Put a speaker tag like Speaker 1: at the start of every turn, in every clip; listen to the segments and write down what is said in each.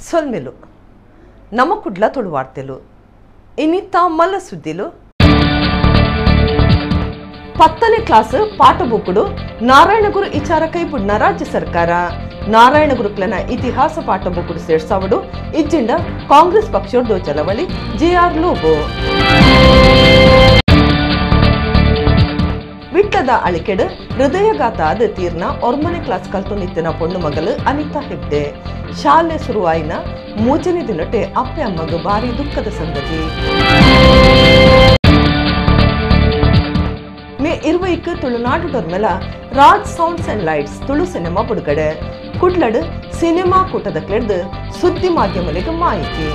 Speaker 1: ಸೊಲ್ಮೆಲು ನಮ್ಮ ಕುಡ್ಲ ತುಳುವಾರ್ತೆಲು ಇನಿತ ಮಲ್ಲ ಸುದ್ದಿಲು. 10ನೇ ಕ್ಲಾಸ್ ಪಾಠ ಬುಕ್ಕುಡು ನಾರಾಯಣಗುರು ಇಚಾರ ಕೈಬುಡ್ನ ರಾಜ್ಯ ಸರ್ಕಾರ. ನಾರಾಯಣ ಗುರುಕ್ಲನ ಇತಿಹಾಸ ಪಾಠ ಬುಕ್ಕುಡು ಸೇರ್ಸಾವಡು ಇಜ್ಜಿಂಡ ಕಾಂಗ್ರೆಸ್ ಪಕ್ಷದ ಚಳವಳಿ ಜೆಆರ್ ಲೋಬೋ. ವಿಟ್ಟದ ಅಳಿಕೆಡು ಹೃದಯಘಾತ ಆದ ತೀರ್ನ 9ನೇ ಕ್ಲಾಸ್ ಕಲ್ತು ನಿತ್ತಿನ ಪೊಣ್ಣು ಮಗಲು ಅನಿತಾ ಹೆಗ್ಡೆ. ಶಾಲೆ ಶುರುವಾಯಿನ 3ನೇ ದಿನಟೆ ಅಪ್ಪೆ ಅಮ್ಮಗ ಭಾರಿ ದುಃಖದ ಸಂಗತಿ. May 20ಕ್ಕೆ Tulunadu ಡೊರ್ಮೆಲ Raj sounds and lights Tulu cinema ಬಿಡುಗಡೆ. ಕುಡ್ಲಡು ಸಿನಿಮಾ ಕೂಟದ ಕ್ಲೆಡ್ದು ಸುದ್ದಿ ಮಾಧ್ಯಮಗಳಿಗೆ ಮಾಹಿತಿ.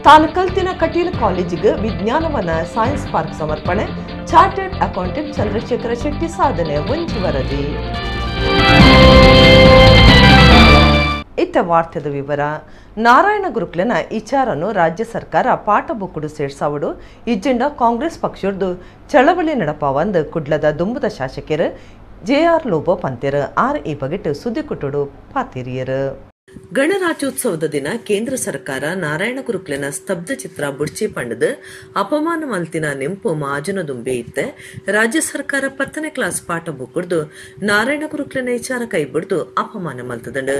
Speaker 1: ತಾನು ಕಲ್ತಿನ ಕಟೀಲ್ ಕಾಲೇಜಿಗೆ ವಿಜ್ಞಾನವನ ಸೈನ್ಸ್ ಪಾರ್ಕ್ ಸಮರ್ಪಣೆ. ಚಾರ್ಟರ್ಡ್ ಅಕೌಂಟೆಂಟ್ ಚಂದ್ರಶೇಖರ ಶೆಟ್ಟಿ ಸಾಧನೆ ಒಂಜಿ ವರದಿ. ಇತ್ತ ವಾರ್ತೆದ ವಿವರ. ನಾರಾಯಣ ಗುರುಕ್ಲೆನ ಇಚಾರನು ರಾಜ್ಯ ಸರ್ಕಾರ ಪಾಠ ಬುಕ್ಕುಡು ಸೇರ್ಸಾವಡು ಇಜ್ಜಿಂಡ ಕಾಂಗ್ರೆಸ್ ಪಕ್ಷದ್ದು ಚಳವಳಿ ನಡಪವಂದು ಕುಡ್ಲದ ದುಂಬುದ ಶಾಸಕರು ಜೆಆರ್ ಲೋಬೋ ಪಂತೆರು. ಆರ್ ಈ ಬಗೆಟ್ ಸುದ್ದಿ ಕುಟ್ಟುಡು ಪಾತಿರಿಯರು. ಗಣರಾಜ್ಯೋತ್ಸವದ ದಿನ ಕೇಂದ್ರ ಸರ್ಕಾರ ನಾರಾಯಣ ಗುರುಕ್ಲೆನ ಸ್ತಬ್ಧ ಚಿತ್ರ ಬುಡ್ಚಿ ಪಂಡದು ಅಪಮಾನ ಮಲ್ತಿನ ನೆಂಪು ಮಾಜನ ದುಂಬೆ ಇತ್ತೆ. ರಾಜ್ಯ ಸರ್ಕಾರ 10ನೇ ಕ್ಲಾಸ್ ಪಾಠ ಬುಕ್ಕುಡ್ದು ನಾರಾಯಣ ಗುರುಕ್ಲೆನ ವಿಚಾರ ಕೈಬಿಡ್ದು ಅಪಮಾನ ಮಲ್ತದಂಡು.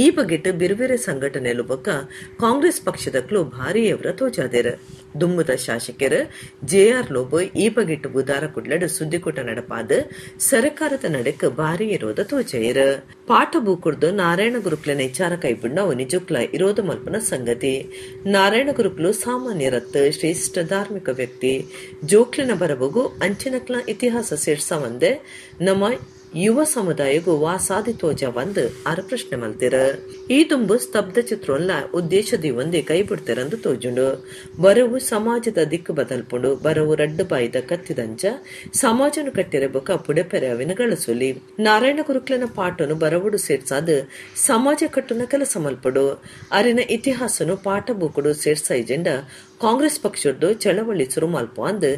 Speaker 1: ಈ ಬಗೆಟ್ ಬಿರುಬೇರೆ ಸಂಘಟನೆಲು ಬೊಕ್ಕ ಕಾಂಗ್ರೆಸ್ ಪಕ್ಷದಕ್ಲು ಭಾರಿ ಎವ್ರ ತೋಜಾದೇರು. ದುಮ್ಮುದ ಶಾಸಕರು ಜೆಆರ್ ಲೋಬೋ ಈ ಬಗೆಟ್ ಬುಧಾರ ಕುಡ್ಲಡು ಸುದ್ದಿಕೂಟ ನಡಪಾದ ಸರ್ಕಾರದ ನಡೆಕ್ ಭಾರಿ ಇರೋದ ತೋಜೆಯರು. ಪಾಠ ಬೂಕುಡ್ದು ನಾರಾಯಣ ಗುರುಕ್ಲೆನ ವಿಚಾರ ಕೈಬಿಡ್ನವು ನಿಜುಕ್ಲ ಇರೋದ ಮಲ್ಪನ ಸಂಗತಿ. ನಾರಾಯಣ ಗುರುಕ್ಲು ಸಾಮಾನ್ಯರತ್ ಶ್ರೇಷ್ಠ ಧಾರ್ಮಿಕ ವ್ಯಕ್ತಿ. ಜೋಕ್ಲಿನ ಬರಬಗು ಅಂಚಿನಕ್ಲ ಇತಿಹಾಸ ಸೇರ್ಸವಂದೆ ನಮ್ಮ ಯುವ ಸಮುದಾಯಗೂ ವಾಸಾದಿ ತೋಜ ಬಂದು ಆರ ಪ್ರಶ್ನೆ ಮಲ್ತಿರ. ಈ ತುಂಬು ಸ್ತಬ್ಧ ಚಿತ್ರೋಲ್ಲ ಉದ್ದೇಶದಿ ಒಂದೇ ಕೈ ಬಿಡ್ತಿರಂದು ತೋಜುಂಡು. ಬರವು ಸಮಾಜದ ದಿಕ್ಕು ಬದಲ್ಪುಂಡು. ಬರವು ರಡ್ಡು ಬಾಯಿದ ಕತ್ತಿದಂಚ ಸಮಾಜನು ಕಟ್ಟಿರ ಬೊಕ ಪುಡೆಪೆರೆ ಅವಿನ ಗಳಸುಲಿ. ನಾರಾಯಣ ಗುರುಕ್ಲನ ಪಾಠನು ಬರವುಡು ಸೇರ್ಸಾದ ಸಮಾಜ ಕಟ್ಟುನ ಕೆಲಸ ಮಲ್ಪಡು. ಅರಿನ ಇತಿಹಾಸನು ಪಾಠ ಬೂಕುಡು ಸೇರ್ಸೈಜೆಂಡ ಕಾಂಗ್ರೆಸ್ ಪಕ್ಷದ್ದು ಚಳವಳಿ ಶುರು ಮಲ್ಪ ಅಂದ್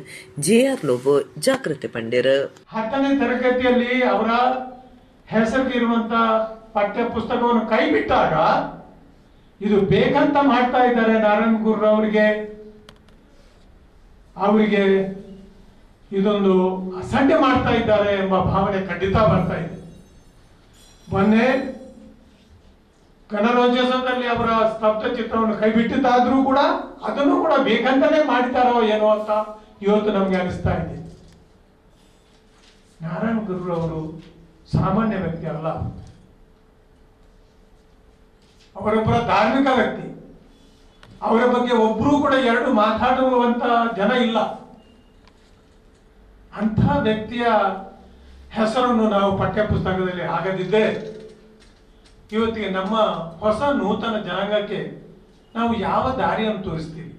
Speaker 1: ಜೆಆರ್ ಲೋಬೋ ಜಾಗೃತಿ ಪಂಡಿರು.
Speaker 2: 10ನೇ ತರಗತಿಯಲ್ಲಿ ಅವರ ಹೆಸರಿಗೆ ಇರುವಂತ ಪಠ್ಯ ಪುಸ್ತಕವನ್ನು ಕೈ ಬಿಟ್ಟಾಗ ಇದು ಬೇಕಂತ ಮಾಡ್ತಾ ಇದ್ದಾರೆ ನಾರಾಯಣ ಗುರು ಅವರಿಗೆ, ಅವರಿಗೆ ಇದೊಂದು ಅಸಡ್ಡೆ ಮಾಡ್ತಾ ಇದ್ದಾರೆ ಎಂಬ ಭಾವನೆ ಖಂಡಿತ ಬರ್ತಾ ಇದೆ. ಮೊನ್ನೆ ಗಣರಾಜ್ಯೋತ್ಸವದಲ್ಲಿ ಅವರ ಸ್ತಬ್ಧ ಚಿತ್ರವನ್ನು ಕೈ ಬಿಟ್ಟಿದ್ದಾದ್ರೂ ಕೂಡ ಅದನ್ನು ಕೂಡ ಬೇಕಂತಾನೆ ಮಾಡ್ತಾರೋ ಏನೋ ಅಂತ ಇವತ್ತು ನಮ್ಗೆ ಅನಿಸ್ತಾ ಇದೆ. ನಾರಾಯಣ ಗುರು ಅವರು ಸಾಮಾನ್ಯ ವ್ಯಕ್ತಿ ಅಲ್ಲ, ಅವರೊಬ್ಬರ ಧಾರ್ಮಿಕ ವ್ಯಕ್ತಿ. ಅವರ ಬಗ್ಗೆ ಒಬ್ಬರೂ ಕೂಡ ಎರಡು ಮಾತಾಡುವಂತ ಜನ ಇಲ್ಲ. ಅಂಥ ವ್ಯಕ್ತಿಯ ಹೆಸರನ್ನು ನಾವು ಪಠ್ಯಪುಸ್ತಕದಲ್ಲಿ ಆಗದಿದ್ದರೆ ಇವತ್ತಿಗೆ ನಮ್ಮ ಹೊಸ ನೂತನ ಜನಾಂಗಕ್ಕೆ ನಾವು ಯಾವ ದಾರಿಯನ್ನು ತೋರಿಸ್ತೀವಿ?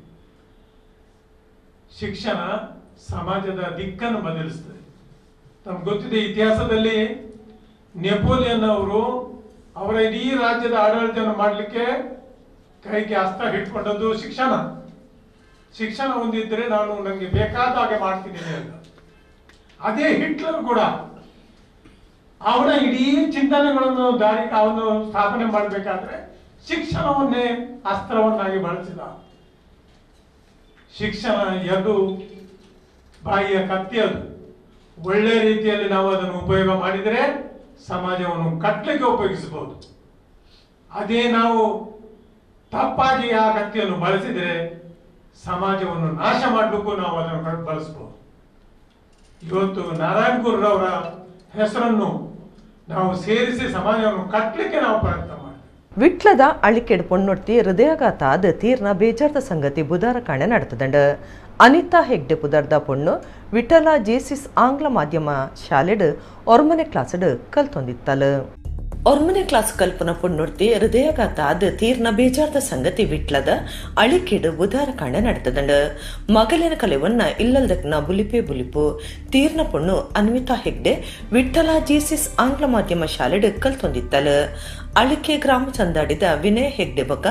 Speaker 2: ಶಿಕ್ಷಣ ಸಮಾಜದ ದಿಕ್ಕನ್ನು ಬದಲಿಸ್ತದೆ. ನಮ್ಗೆ ಗೊತ್ತಿದೆ, ಇತಿಹಾಸದಲ್ಲಿ ನೆಪೋಲಿಯನ್ ಅವರು ಅವರ ಇಡೀ ರಾಜ್ಯದ ಆಡಳಿತವನ್ನು ಮಾಡಲಿಕ್ಕೆ ಕೈಗೆ ಅಸ್ತ್ರ ಹಿಟ್ಕೊಂಡದ್ದು ಶಿಕ್ಷಣ. ಶಿಕ್ಷಣ ಹೊಂದಿದ್ರೆ ನಾನು ನನಗೆ ಬೇಕಾದ ಹಾಗೆ ಮಾಡ್ತೀನಿ ಅಂತ. ಅದೇ ಹಿಟ್ಲರ್ ಕೂಡ ಅವನ ಇಡೀ ಚಿಂತನೆಗಳನ್ನು ದಾರಿ ಅವನು ಸ್ಥಾಪನೆ ಮಾಡಬೇಕಾದ್ರೆ ಶಿಕ್ಷಣವನ್ನೇ ಅಸ್ತ್ರವನ್ನಾಗಿ ಬಳಸಿದ. ಶಿಕ್ಷಣ ಎರಡು ಬಾಯಿಯ ಕತ್ತಿ. ಅದು ಒಳ್ಳೆ ರೀತಿಯಲ್ಲಿ ನಾವು ಅದನ್ನು ಉಪಯೋಗ ಮಾಡಿದರೆ ಸಮಾಜವನ್ನು ಕಟ್ಟಲಿಕ್ಕೆ ಉಪಯೋಗಿಸಬಹುದು. ಅದೇ ನಾವು ತಪ್ಪಾಗಿ ಆ ಕತ್ತಿಯನ್ನು ಬಳಸಿದರೆ ಸಮಾಜವನ್ನು ನಾಶ ಮಾಡಲಿಕ್ಕೂ ನಾವು ಅದನ್ನು ಬಳಸಬಹುದು. ಇವತ್ತು ನಾರಾಯಣ ಗುರುರವರ ಹೆಸರನ್ನು ನಾವು ಸೇರಿಸಿ ಸಮಾಜವನ್ನು ಕಟ್ಟಲಿಕ್ಕೆ ನಾವು ಪ್ರಯತ್ನ ಮಾಡ್ತೀವಿ.
Speaker 1: ವಿಟ್ಲದ ಅಳಿಕೆಡ್ ಪೊಣ್ಣೊಡ್ತಿ ಹೃದಯಾಘಾತ ಆದ ತೀರ್ನ ಬೇಜಾರ್ದ ಸಂಗತಿ ಬುಧಾರ ಕಾಣೆ ನಡೆತದಂಡ. ಅನಿತಾ ಹೆಗ್ಡೆ ಪುದರ್ದ ಪೊಣ್ಣು ವಿಠಲ ಜೇಸಿಸ್ ಆಂಗ್ಲ ಮಾಧ್ಯಮ ಶಾಲೆಡ್ 9ನೇ ಕ್ಲಾಸ್ಡ್ ಕಲ್ತೊಂದಿತ್ತಲು. 9ನೇ ಕ್ಲಾಸ್ ಕಲ್ಪನ ಪೊಣ್ಣೊಡ್ತಿ ಹೃದಯಾಘಾತ ಆದ ತೀರ್ನ ಬೇಜಾರ್ದ ಸಂಗತಿ ವಿಟ್ಲದ ಅಳಿಕೆಡು ಬುಧಾರ ಕಾಣೆ ನಡೆತದಂಡ. ಮಗಲಿನ ಕಲೆವನ್ನ ಇಲ್ಲಲ್ದಕ್ನ ಬುಲಿಪೆ ಬುಲಿಪು ತೀರ್ನ ಪೊಣ್ಣು ಅನ್ವಿತಾ ಹೆಗ್ಡೆ ವಿಠಲ ಜೇಸಿಸ್ ಆಂಗ್ಲ ಮಾಧ್ಯಮ ಶಾಲೆಡ್ ಕಲ್ತೊಂದಿತ್ತಲು. ಅಳಿಕೆ ಗ್ರಾಮ ಚಂದಾಡಿದ ವಿನಯ್ ಹೆಗ್ಡೆ ಬೊಕ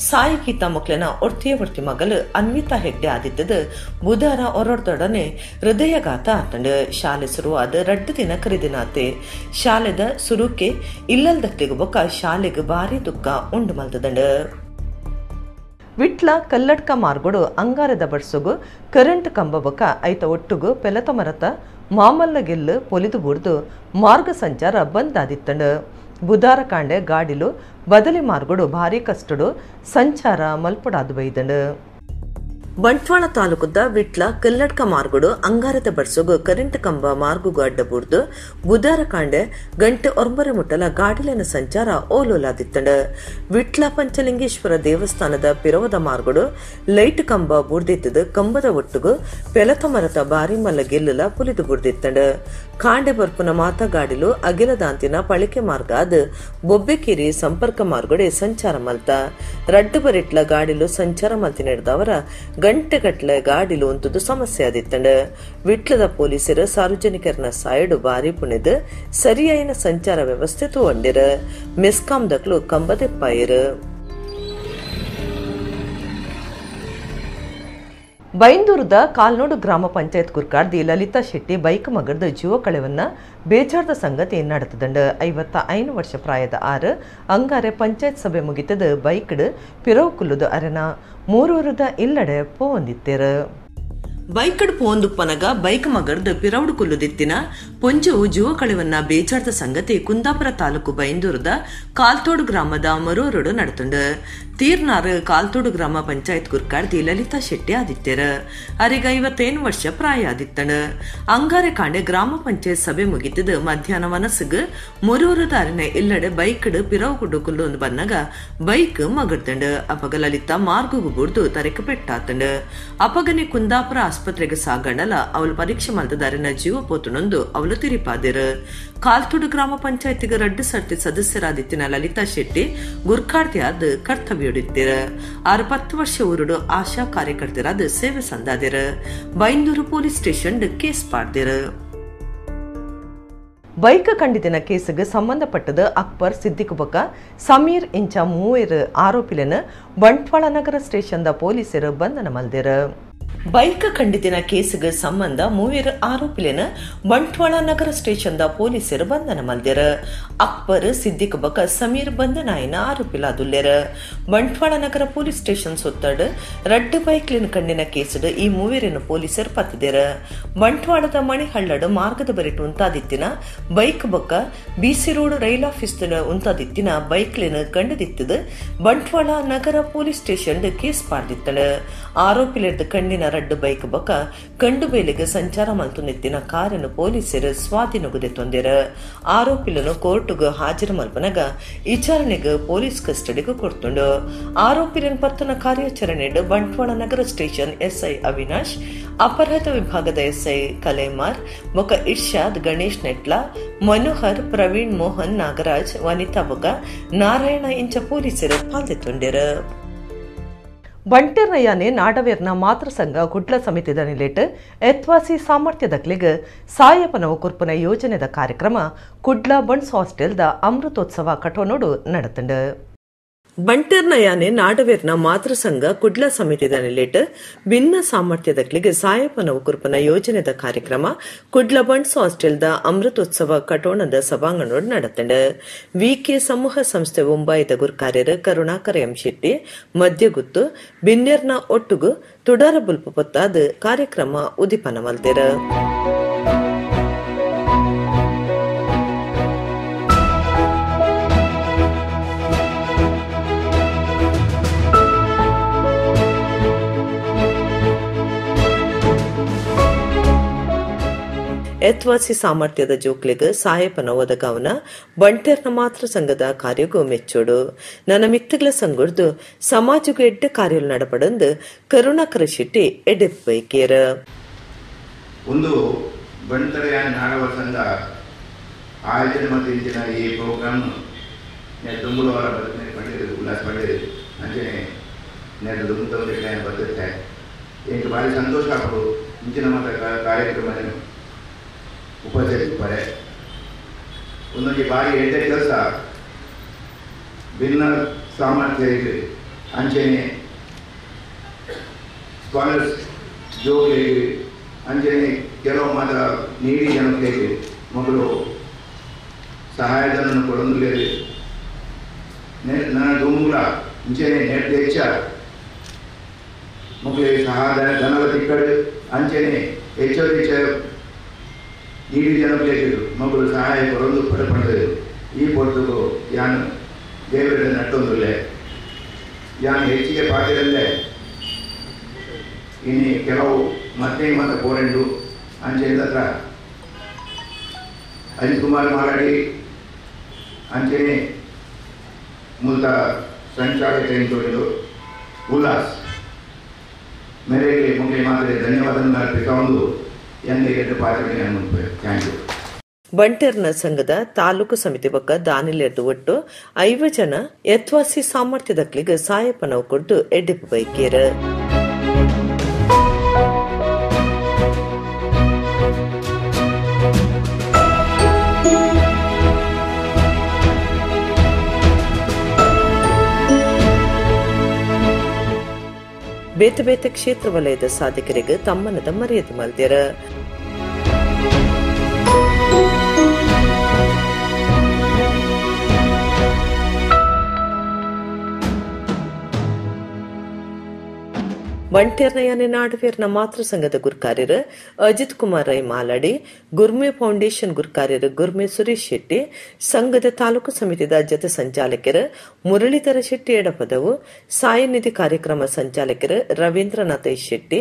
Speaker 1: ಸಾಯಿ ಗೀತಾ ಮಕ್ಳನ ಒರ್ತಿಯ ಒರ್ತಿ ಮಗಲು ಅನ್ವಿತಾ ಹೆಗ್ಡೆ ಆದಿತ್ತದ ಬುಧಾರ ಒರೊಡ್ದೊಡನೆ ಹೃದಯಘಾತ ಆತಂಡು. ಶಾಲೆ ಶುರುವಾದ 2 ದಿನ ಕರಿದಿನಾತೆ ಶಾಲೆದ ಸುರುಕೆ ಇಲ್ಲಲ್ದಕ್ಲೆಗ್ ಬೊಕ್ಕ ಶಾಲೆಗ್ ಭಾರಿ ದುಃಖ ಉಂಡು ಮಲ್ತದಂಡು. ವಿಟ್ಲ ಕಲ್ಲಡ್ಕ ಮಾರ್ಗೋಡು ಅಂಗಾರದ ಬಡ್ಸೊಗು ಕರೆಂಟ್ ಕಂಬ ಬೊಕ್ಕ ಐತ ಒಟ್ಟುಗು ಪೆಲತ ಮರತ ಮಾಮಲ್ಲ ಗೆಲ್ಲು ಪೊಲಿದು ಬೂರ್ದು ಮಾರ್ಗ ಸಂಚಾರ ಬಂದ್ ಆದಿತ್ತಂಡು. ಬುಧಾರ ಕಾಂಡೆ ಗಾಡಿಲು ಬದಲಿ ಮಾರ್ಗೋಡು ಭಾರಿ ಕಷ್ಟಡು ಸಂಚಾರ ಮಲ್ಪಡಾದು ಬೈದಂಡು. ಬಂಟ್ವಾಳ ತಾಲೂಕುದ ವಿಟ್ಲ ಕಲ್ಲಡ್ಕ ಮಾರ್ಗೋಡು ಅಂಗಾರದ ಬಡ್ಸೊಗು ಕರೆಂಟ್ ಕಂಬ ಮಾರ್ಗುಗು ಅಡ್ಡ ಬೂರ್ದು ಬುಧಾರ ಕಾಂಡೆ ಗಂಟೆ 9 ಮುಟ್ಟಲ ಗಾಡಿಲೆನ ಸಂಚಾರ ಓಲೋಲಾದಿತ್ತಂಡು. ವಿಟ್ಲ ಪಂಚಲಿಂಗೇಶ್ವರ ದೇವಸ್ಥಾನದ ಪಿರವದ ಮಾರ್ಗೋಡು ಲೈಟ್ ಕಂಬ ಬೂರ್ದಿತ್ತದು ಕಂಬದ ಒಟ್ಟುಗು ಪೆಲತ ಮರತ ಬಾರಿ ಮಲ್ಲ ಗೆಲ್ಲುಲ ಪುಲಿದು ಬೂರ್ದಿತ್ತಂಡು. ಕಾಂಡೆ ಬರ್ಪುನ ಮಾತಾ ಗಾಡಿಲು ಅಗಿಲದಾಂತಿನ ಪಳಿಕೆ ಮಾರ್ಗ ಅದು ಬೊಬ್ಬೆಕೇರಿ ಸಂಪರ್ಕ ಮಾರ್ಗೋಡೆ ಸಂಚಾರ ಮಲ್ತ. ರಡ್ಡು ಬರಿಟ್ಲ ಗಾಡಿಲು ಸಂಚಾರ ಮಲ್ತಿ ನಡೆದವರ ಗಂಟೆಗಟ್ಟಲೆ ಗಾಡಿಲು ಉಂತುದು ಸಮಸ್ಯೆ ಆದಿತ್ತಂಡು. ವಿಟ್ಲದ ಪೊಲೀಸರು ಸಾರ್ವಜನಿಕರನ ಸಾಯಡು ಬಾರಿ ಪುಣೆದು ಸರಿಯಾಯಿನ ಸಂಚಾರ ವ್ಯವಸ್ಥೆ ತಗೊಂಡಿರು. ಮೆಸ್ಕಾಂ ದಕ್ಲು ಕಂಬದೆಪ್ಪಾಯಿರು. ಬೈಂದೂರದ ಕಾಲ್ನೋಡು ಗ್ರಾಮ ಪಂಚಾಯತ್ ಗುರ್ಕಾರ್ದಿ ಲಲಿತಾ ಶೆಟ್ಟಿ ಬೈಕ್ ಮಗರ್ದ ಜೀವ ಕಳೆವನ್ನ ಬೇಜಾರದ ಸಂಗತಿ ನಡೆತದಂಡು. 55 ವರ್ಷ ಪ್ರಾಯದ ಆರು ಅಂಗಾರೆ ಪಂಚಾಯತ್ ಸಭೆ ಮುಗಿತದ ಬೈಕ್ಡ್ ಪಿರವು ಕುಲ್ಲುದು ಅರೆನ ಮೂರೂರದ ಇಲ್ಲಡೆ ಪೋಂದಿತ್ತೇರು. ಬೈಕಡ್ ಪೋಂದುಪ್ಪನಗ ಬೈಕ್ ಮಗರ್ದು ಪಿರೌಡು ಕುಲ್ಲುದಿತ್ತಿನ ಪೊಂಜವು ಜೀವ ಕಳೆವನ್ನ ಬೇಜಾರದ ಸಂಗತಿ ಕುಂದಾಪುರ ತಾಲೂಕು ಬೈಂದೂರದ ಕಾಲ್ತೋಡು ಗ್ರಾಮದ ಮರೂರುಡು ನಡೆತುಂಡು. ತೀರ್ನಾರು ಕಾಲ್ತೋಡು ಗ್ರಾಮ ಪಂಚಾಯತ್ ಗುರ್ಕಾರ್ದಿ ಲಲಿತಾ ಶೆಟ್ಟಿ ಆದಿತ್ಯರು. ಅರಿಗ 55 ವರ್ಷ ಪ್ರಾಯ ಆದಿತ್ತನು. ಅಂಗಾರೆ ಕಾಂಡೆ ಗ್ರಾಮ ಪಂಚಾಯತ್ ಸಭೆ ಮುಗಿತದು ಮಧ್ಯಾಹ್ನ ಮನಸ್ಸಿಗೆ ಮುರೂರದ ಅರನೆ ಇಲ್ಲಡೆ ಬೈಕ್ಡ್ ಪಿರವು ಕುಲ್ಲು ಬನ್ನಗ ಬೈಕ್ ಮಗರ್ದಂಡು. ಅಪಗ ಲಲಿತಾ ಮಾರ್ಗುಗು ಬುಡ್ದು ತರೆಕ್ ಪೆಟ್ಟಾತಂಡು. ಅಪಗನೆ ಕುಂದಾಪುರ ಆಸ್ಪತ್ರೆಗೆ ಸಾಗಣಲ ಅವಳು ಪರೀಕ್ಷೆ ಮಲ್ತದಾರಿನ ಜೀವ ಪೋತುನೊಂದು ಅವಳು ತಿರಿಪಾದಿರು. ಕಾಲ್ತೋಡು ಗ್ರಾಮ ಪಂಚಾಯತಿಗೆ ರಡ್ಡು ಸರ್ತಿ ಸದಸ್ಯರಾದಿತ್ತಿನ ಲಲಿತಾ ಶೆಟ್ಟಿ ಗುರ್ಕಾರ್ತಿಯಾದ ಕರ್ತವ್ಯ 6 ವರ್ಷ ಊರುಡು ಆಶಾ ಕಾರ್ಯಕರ್ತರಾದ ಸೇವೆ ಸಂದಾದಿರು. ಬೈಂದೂರು ಪೊಲೀಸ್ ಸ್ಟೇಷನ್ ಕೇಸ್ ಪಾಡ್ದಿರು. ಬೈಕ್ ಕಂಡಿದಿನ ಕೇಸುಗೆ ಸಂಬಂಧಪಟ್ಟது ಅಕ್ಬರ್, ಸಿದ್ದಿಕ್ ಬೊಕ್ಕ ಸಮೀರ್ ಇಂಚ ಮೂವರು ಆರೋಪಿలను ಬಂಟ್ವಾಳ ನಗರ ಸ್ಟೇಷನ್ ಪೊಲೀಸರು ಬಂಧನ ಮಲ್ದಿರು. ಬೈಕ್ ಖಂಡಿತಿನ ಕೇಸುಗೆ ಸಂಬಂಧ ಮೂವರು ಆರೋಪಿలను ಬಂಟ್ವಾಳ ನಗರ ಸ್ಟೇಷನ್ ಪೊಲೀಸರು ಬಂಧನ ಮಲ್ದಿರು. ಅಕ್ಬರ್, ಸಿದ್ದಿಕ್ ಬೊಕ್ಕ ಸಮೀರ್ ಬಂಧನಾಯಿನ ಆರೋಪಿಲಾದುಲ್ಲೆರು. ಬಂಟ್ವಾಳ ನಗರ ಪೊಲೀಸ್ ಸ್ಟೇಷನ್ ಸುತ್ತಡು ರಡ್ಡು ಬೈಕ್ಲಿನ ಕಣ್ಣಿನ ಕೇಸುಡು ಈ ಮೂವರನ್ನು ಪೊಲೀಸರು ಪತ್ತಿದಿರು. ಬಂಟ್ವಾಳದ ಮಣಿಹಳ್ಳಡು ಮಾರ್ಗದ ಬರಿಟು ಉಂತಾದಿತ್ತಿನ ಬೈಕ್ ಬೊಕ್ಕ ಬಿಸಿ ರೋಡ್ ರೈಲ್ ಆಫೀಸ್ ಉಂತಾದಿತ್ತಿನ ಬೈಕ್ಲಿನ ಕಂಡುದಿತ್ತದು ಬಂಟ್ವಾಳ ನಗರ ಪೊಲೀಸ್ ಸ್ಟೇಷನ್ ಕೇಸ್ ಪಾಡ್ದಿತ್ತಳು. ಆರೋಪಿಲಿರ್ದು ಕಣ್ಣಿನ ರಡ್ಡು ಬೈಕ್ ಬೊಕ್ಕ ಕಂಡು ಬೇಲೆಗೆ ಸಂಚಾರ ಮಲ್ತು ನಿತ್ತಿನ ಕಾರನ್ನು ಪೊಲೀಸರು ಸ್ವಾಧೀನಗುದೆ ತೊಂದಿರ. ಆರೋಪಿಲನು ಕೋರ್ಟುಗು ಹಾಜರು ಮಲ್ಪನಗ ವಿಚಾರಣೆಗೆ ಪೊಲೀಸ್ ಕಸ್ಟಡಿಗೆ ಕೊಡ್ತುಂಡು. ಆರೋಪಿಲನ್ ಪತ್ತನ ಕಾರ್ಯಾಚರಣೆ ಬಂಟ್ವಾಳ ನಗರ ಸ್ಟೇಷನ್ ಎಸ್ಐ ಅವಿನಾಶ್, ಅಪರಾಧ ವಿಭಾಗದ ಎಸ್ಐ ಕಲೇಮಾರ್ ಬೊಕ್ಕ ಇರ್ಷಾದ್, ಗಣೇಶ್ ನೆಟ್ಲಾ, ಮನೋಹರ್, ಪ್ರವೀಣ್ ಮೋಹನ್, ನಾಗರಾಜ್, ವನಿತಾ ಬೊಕ್ಕ ನಾರಾಯಣ ಇಂಚ ಪೊಲೀಸರು ಪಾಲ್ದೆತ್ತೊಂಡಿರು. ಬಂಟೆರ್ನಯ್ಯನೆ ನಾಡವೇರ್ನ ಮಾತೃಸಂಘ ಕುಡ್ಲ ಸಮಿತಿದ ನಿಲೆಟ್ ಎತ್ವಾಸಿ ಸಾಮರ್ಥ್ಯದಕ್ಲಿಗ್ ಸಾಯಪನವು ಕುರ್ಪುನ ಯೋಜನೆದ ಕಾರ್ಯಕ್ರಮ ಕುಡ್ಲ ಬಂಟ್ಸ್ ಹಾಸ್ಟೆಲ್ದ ಅಮೃತೋತ್ಸವ ಕಟೋನೋಡು ನಡೆತಂಡು. ಬಂಟೆರ್ನಯ್ಯನೆ ನಾಡವೇರ್ನ ಮಾತೃಸಂಘ ಕುಡ್ಲ ಸಮಿತಿದ ನಿಲೆಟ್ ಭಿನ್ನ ಸಾಮರ್ಥ್ಯದಕ್ಲಿಗ್ ಸಾಯಪನವು ಕುರ್ಪುನ ಯೋಜನೆದ ಕಾರ್ಯಕ್ರಮ ಕುಡ್ಲ ಬಂಟ್ಸ್ ಹಾಸ್ಟೆಲ್ದ ಅಮೃತೋತ್ಸವ ಕಟೋಣದ ಸಭಾಂಗಣೋಡು ನಡೆತಂಡು. ವಿಕೆ ಸಮೂಹ ಸಂಸ್ಥೆ ಮುಂಬೈದ ಗುರ್ಕಾರ್ಯರು ಕರುಣಾಕರ ಎಂ ಶೆಟ್ಟಿ ಮಧ್ಯಗುತ್ತು ಬಿನ್ನೆರ್ನ ಒಟ್ಟುಗು ತುಡಾರ ಬುಲ್ಪು ಪೊತ್ತಾದ ಕಾರ್ಯಕ್ರಮ ಉದಿಪನ ಮಲ್ತೆರ್. ಎತ್ವಾಸಿ ಸಾಮರ್ಥ್ಯದ ಜೋಕ್ಲೆಗ್ ಸಾಯಪನ ಒದಗವನ ಬಂಟೆರ್ನ ಮಾತೃ ಸಂಘದ ಕಾರ್ಯಗೂ ಮೆಚ್ಚೋಡು. ನನ್ನ ಮಿತ್ತಗಳ ಸಂಗುರ್ದು ಸಮಾಜಕ್ಕೂ ಎಡ್ಡೆ ಕಾರ್ಯಗಳು ನಡಪಡಂದು ಕರುಣಾಕರ ಶೆಟ್ಟಿ ಎಡೆಪ್ಪೈಕೇರ.
Speaker 3: ಒಂದು ಬಂಟರೆಯ ನಾಡವ ಸಂಘ ಆಯೋಜನೆ ಮತ್ತು ಇಂಚಿನ ಈ ಪ್ರೋಗ್ರಾಮ್ ದುಂಬುಲವರ ಬದುಕಿನ ಪಂಡಿರು ಉಲ್ಲಾಸ ಪಂಡಿರು ಅಂಚನೆ ನೇರ ದುಂಬುತ್ತವರಿಗೆ ಬದುಕುತ್ತೆ. ಎಂಟು ಭಾರಿ ಸಂತೋಷ ಆಗೋದು ಇಂಚಿನ ಮಾತ್ರ ಕಾರ್ಯಕ್ರಮ ಉಪಚರಿಸ್ತಾರೆ. ಒಂದೊಂದು ಬಾರಿ ಎಡ್ಡೆ ಕೆಲಸ ಭಿನ್ನ ಸಾಮರ್ಥ್ಯ ಅಂಚನೆ ಸ್ಕಾಲರ್ಸ್ ಜೋಗ್ಲಿಗೆ ಅಂಚನೆ ಕೆಲವು ಮಾತ್ರ ನೀಡಿ ಜನಕ್ಕೆ ಮಕ್ಕಳು ಸಹಾಯಧನನ್ನು ಕೊಡೊಂದುಲ್ಲೆರ್. ನನ್ನ ದುಂಬುಲ ಇಂಚನೆ ನೆಡ್ದ್ ಹೆಚ್ಚ ಮೊಕ್ಲೆ ಸಹಾಯ ಧನಲ ತಿಕ್ಕಡ್ ಅಂಚನೆ ಹೆಚ್ಚು ಹೆಚ್ಚ ನೀಡಿ ಜನಕ್ಲೆಗ್ ಮೊಕುಲು ಸಹಾಯ ಕೊರೊಂದು ಪಡೆಪಂಡು ಈ ಪೊರ್ತುಗು ಯಾನ್ ದೇವರ ನಟ್ಟೊಂದುಲ್ಲೆ. ಯಾನ್ ಹೆಚ್ಚಿಗೆ ಪಾತೆರಲ್ಲೇ ಇನ್ನು ಕೆಲವು ಮತ್ತೆ ಮತ್ತೆ ಪೋರೆಂಡು ಅಂಚೆ ಹತ್ರ ಅಜಿತ್ ಕುಮಾರ್ ಮಾಲಾಡಿ ಅಂಚನೆ ಮೂಲ ಸಂಚಾಲಕ ಉಲ್ಲಾಸ್ ಮೇರೆಗೆ ಮುಖ್ಯ ಮಾತ್ರ ಧನ್ಯವಾದ ಅರ್ಪಿಸಿಕೊಂಡು ಎನ್ನ ಪಾತ್ರೆ. Thank you.
Speaker 1: ಬಂಟೆರ್ನ ಸಂಘದ ತಾಲೂಕು ಸಮಿತಿ ಬೊಕ್ಕ ದಾನಿಲೆರ್ದು ಒಟ್ಟು 5 ಜನ ಯತ್ವಾಸಿ ಸಾಮರ್ಥ್ಯದಕ್ಲಿಗೆ ಸಾಯಪನವು ಕೊಡ್ದು ಎಡ್ಡಿಪು ಬೈಕೇರು. ಬೇತೆ ಬೇತೆ ಕ್ಷೇತ್ರ ವಲಯದ ಸಾಧಕರಿಗೆ ತಮ್ಮನದ ಮರ್ಯಾದೆ ಮಲ್ದೆರ್. ಬಂಟೆರ್ನ ನಾಡುವೇರ್ನ ಮಾತೃ ಸಂಘದ ಗುರುಕಾರ್ಯರು ಅಜಿತ್ ಕುಮಾರ್ ರೈ ಮಾಲಾಡಿ, ಗುರ್ಮೆ ಫೌಂಡೇಶನ್ ಗುರುಕಾರ್ಯರು ಗುರ್ಮೆ ಸುರೇಶ್ ಶೆಟ್ಟಿ, ಸಂಘದ ತಾಲೂಕು ಸಮಿತಿದ ಜತೆ ಸಂಚಾಲಕರು ಮುರಳೀಧರ ಶೆಟ್ಟಿ ಎಡಪದವು, ಸಾಯಿ ನಿಧಿ ಕಾರ್ಯಕ್ರಮ ಸಂಚಾಲಕರು ರವೀಂದ್ರನಾಥ ಶೆಟ್ಟಿ,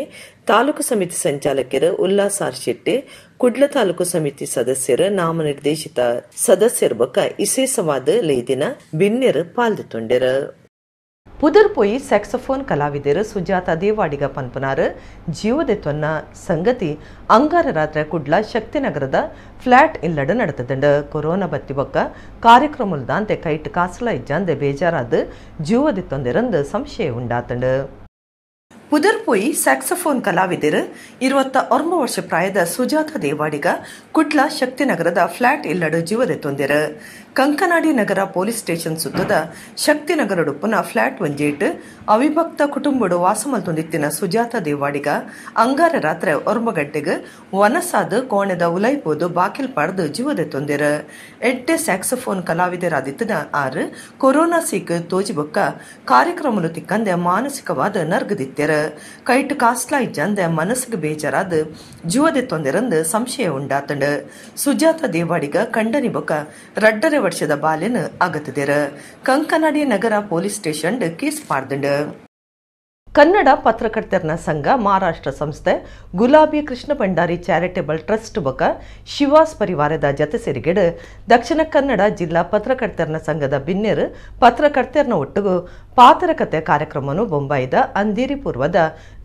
Speaker 1: ತಾಲೂಕು ಸಮಿತಿ ಸಂಚಾಲಕರು ಉಲ್ಲಾಸ್ ಆರ್ ಶೆಟ್ಟಿ, ಕುಡ್ಲ ತಾಲೂಕು ಸಮಿತಿ ಸದಸ್ಯರು ನಾಮನಿರ್ದೇಶಿತ ಸದಸ್ಯರು ಬೊಕ್ಕ ವಿಶೇಷವಾದ ಲೈದಿನ ಬಿನ್ನೆರು ಪಾಲ್ದುತೊಂಡೆರು. ಪುದರ್ಪೊಯಿ ಸ್ಯಾಕ್ಸೋಫೋನ್ ಕಲಾವಿದರು ಸುಜಾತ ದೇವಾಡಿಗ ಪನ್ಪುನಾರು ಜೀವದೆತ್ವನ್ನ ಸಂಗತಿ ಅಂಗಾರ ರಾತ್ರಿ ಕುಡ್ಲ ಶಕ್ತಿನಗರದ ಫ್ಲಾಟ್ ಇಲ್ಲಡ ನಡೆತದಂಡು. ಕೊರೋನಾ ಬತ್ತಿ ಬೊಕ್ಕ ಕಾರ್ಯಕ್ರಮದಾಂತೆ ಕೈಟ್ ಕಾಸಲ ಇಜ್ಜಾಂದೆ ಬೇಜಾರಾದ ಜೀವದೆತ್ತೊಂದಿರಂದು ಸಂಶಯ ಉಂಡಾತಂಡು. ಪುದರ್ಪೊಯಿ ಸ್ಯಾಕ್ಸೋಫೋನ್ ಕಲಾವಿದರು 29 ವರ್ಷ ಪ್ರಾಯದ ಸುಜಾತ ದೇವಾಡಿಗ ಕುಡ್ಲ ಶಕ್ತಿನಗರದ ಫ್ಲಾಟ್ ಇಲ್ಲಡು ಜೀವದೆತ್ತೊಂದಿರು. ಕಂಕನಾಡಿ ನಗರ ಪೊಲೀಸ್ ಸ್ಟೇಷನ್ ಸುತ್ತದ ಶಕ್ತಿನಗರಡುಪ್ಪುನ ಫ್ಲಾಟ್ ಒಂಜೇಟ್ ಅವಿಭಕ್ತ ಕುಟುಂಬಡು ವಾಸಮಲ್ತೊಂದಿತ್ತಿನ ಸುಜಾತ ದೇವಾಡಿಗ ಅಂಗಾರ ರಾತ್ರಿ 9 ಗಂಟೆಗೆ ವನಸಾದ ಕೋಣೆದ ಉಲೈಪೋದು ಬಾಕಿಲ್ ಪಾಡ್ದು ಜೀವದೆತ್ತೊಂದಿರು. ಎಡ್ಡೆ ಸ್ಯಾಕ್ಸೋಫೋನ್ ಕಲಾವಿದರಾದಿತ್ತಿನ ಆರು ಕೊರೋನಾ ಸೀಕ್ ತೋಜಿಬೊಕ್ಕ ಕಾರ್ಯಕ್ರಮಲು ತಿಕ್ಕಂದೆ ಮಾನಸಿಕವಾದ ನರ್ಗದಿತ್ತೆರು. ಕೈಟ್ ಕಾಸ್ಲಾ ಇಜ್ಜಂದೆ ಮನಸ್ಸಿಗೆ ಬೇಜಾರಾದ ಜೀವದೆತ್ತೊಂದಿರಂದು ಸಂಶಯ ಉಂಡಾತಂಡು. ಸುಜಾತ ದೇವಾಡಿಗ ಕಂಡನಿ ಬೊಕ್ಕ 2.5 ವರ್ಷದ ಬಾಲೆನ್ ಅಗತದಿರು. ಕಂಕನಾಡಿ ನಗರ police station case ಪಾಡ್ದಂಡು. ಕನ್ನಡ ಪತ್ರಕರ್ತರನ ಸಂಘ ಮಹಾರಾಷ್ಟ್ರ ಸಂಸ್ಥೆ ಗುಲಾಬಿ ಕೃಷ್ಣ ಭಂಡಾರಿ ಚಾರಿಟೇಬಲ್ ಟ್ರಸ್ಟ್ ಬೊಕ ಶಿವಾಸ್ ಪರಿವಾರದ ಜತೆ ಸೇರಿಗೆಡು ದಕ್ಷಿಣ ಕನ್ನಡ ಜಿಲ್ಲಾ ಪತ್ರಕರ್ತರನ ಸಂಘದ ಬಿನ್ನೆರು ಪತ್ರಕರ್ತರನ ಒಟ್ಟಿಗೂ ಪಾತ್ರಕತೆ ಕಾರ್ಯಕ್ರಮವನ್ನು ಬೊಂಬಾಯಿದ ಅಂಧೇರಿ ಪೂರ್ವದ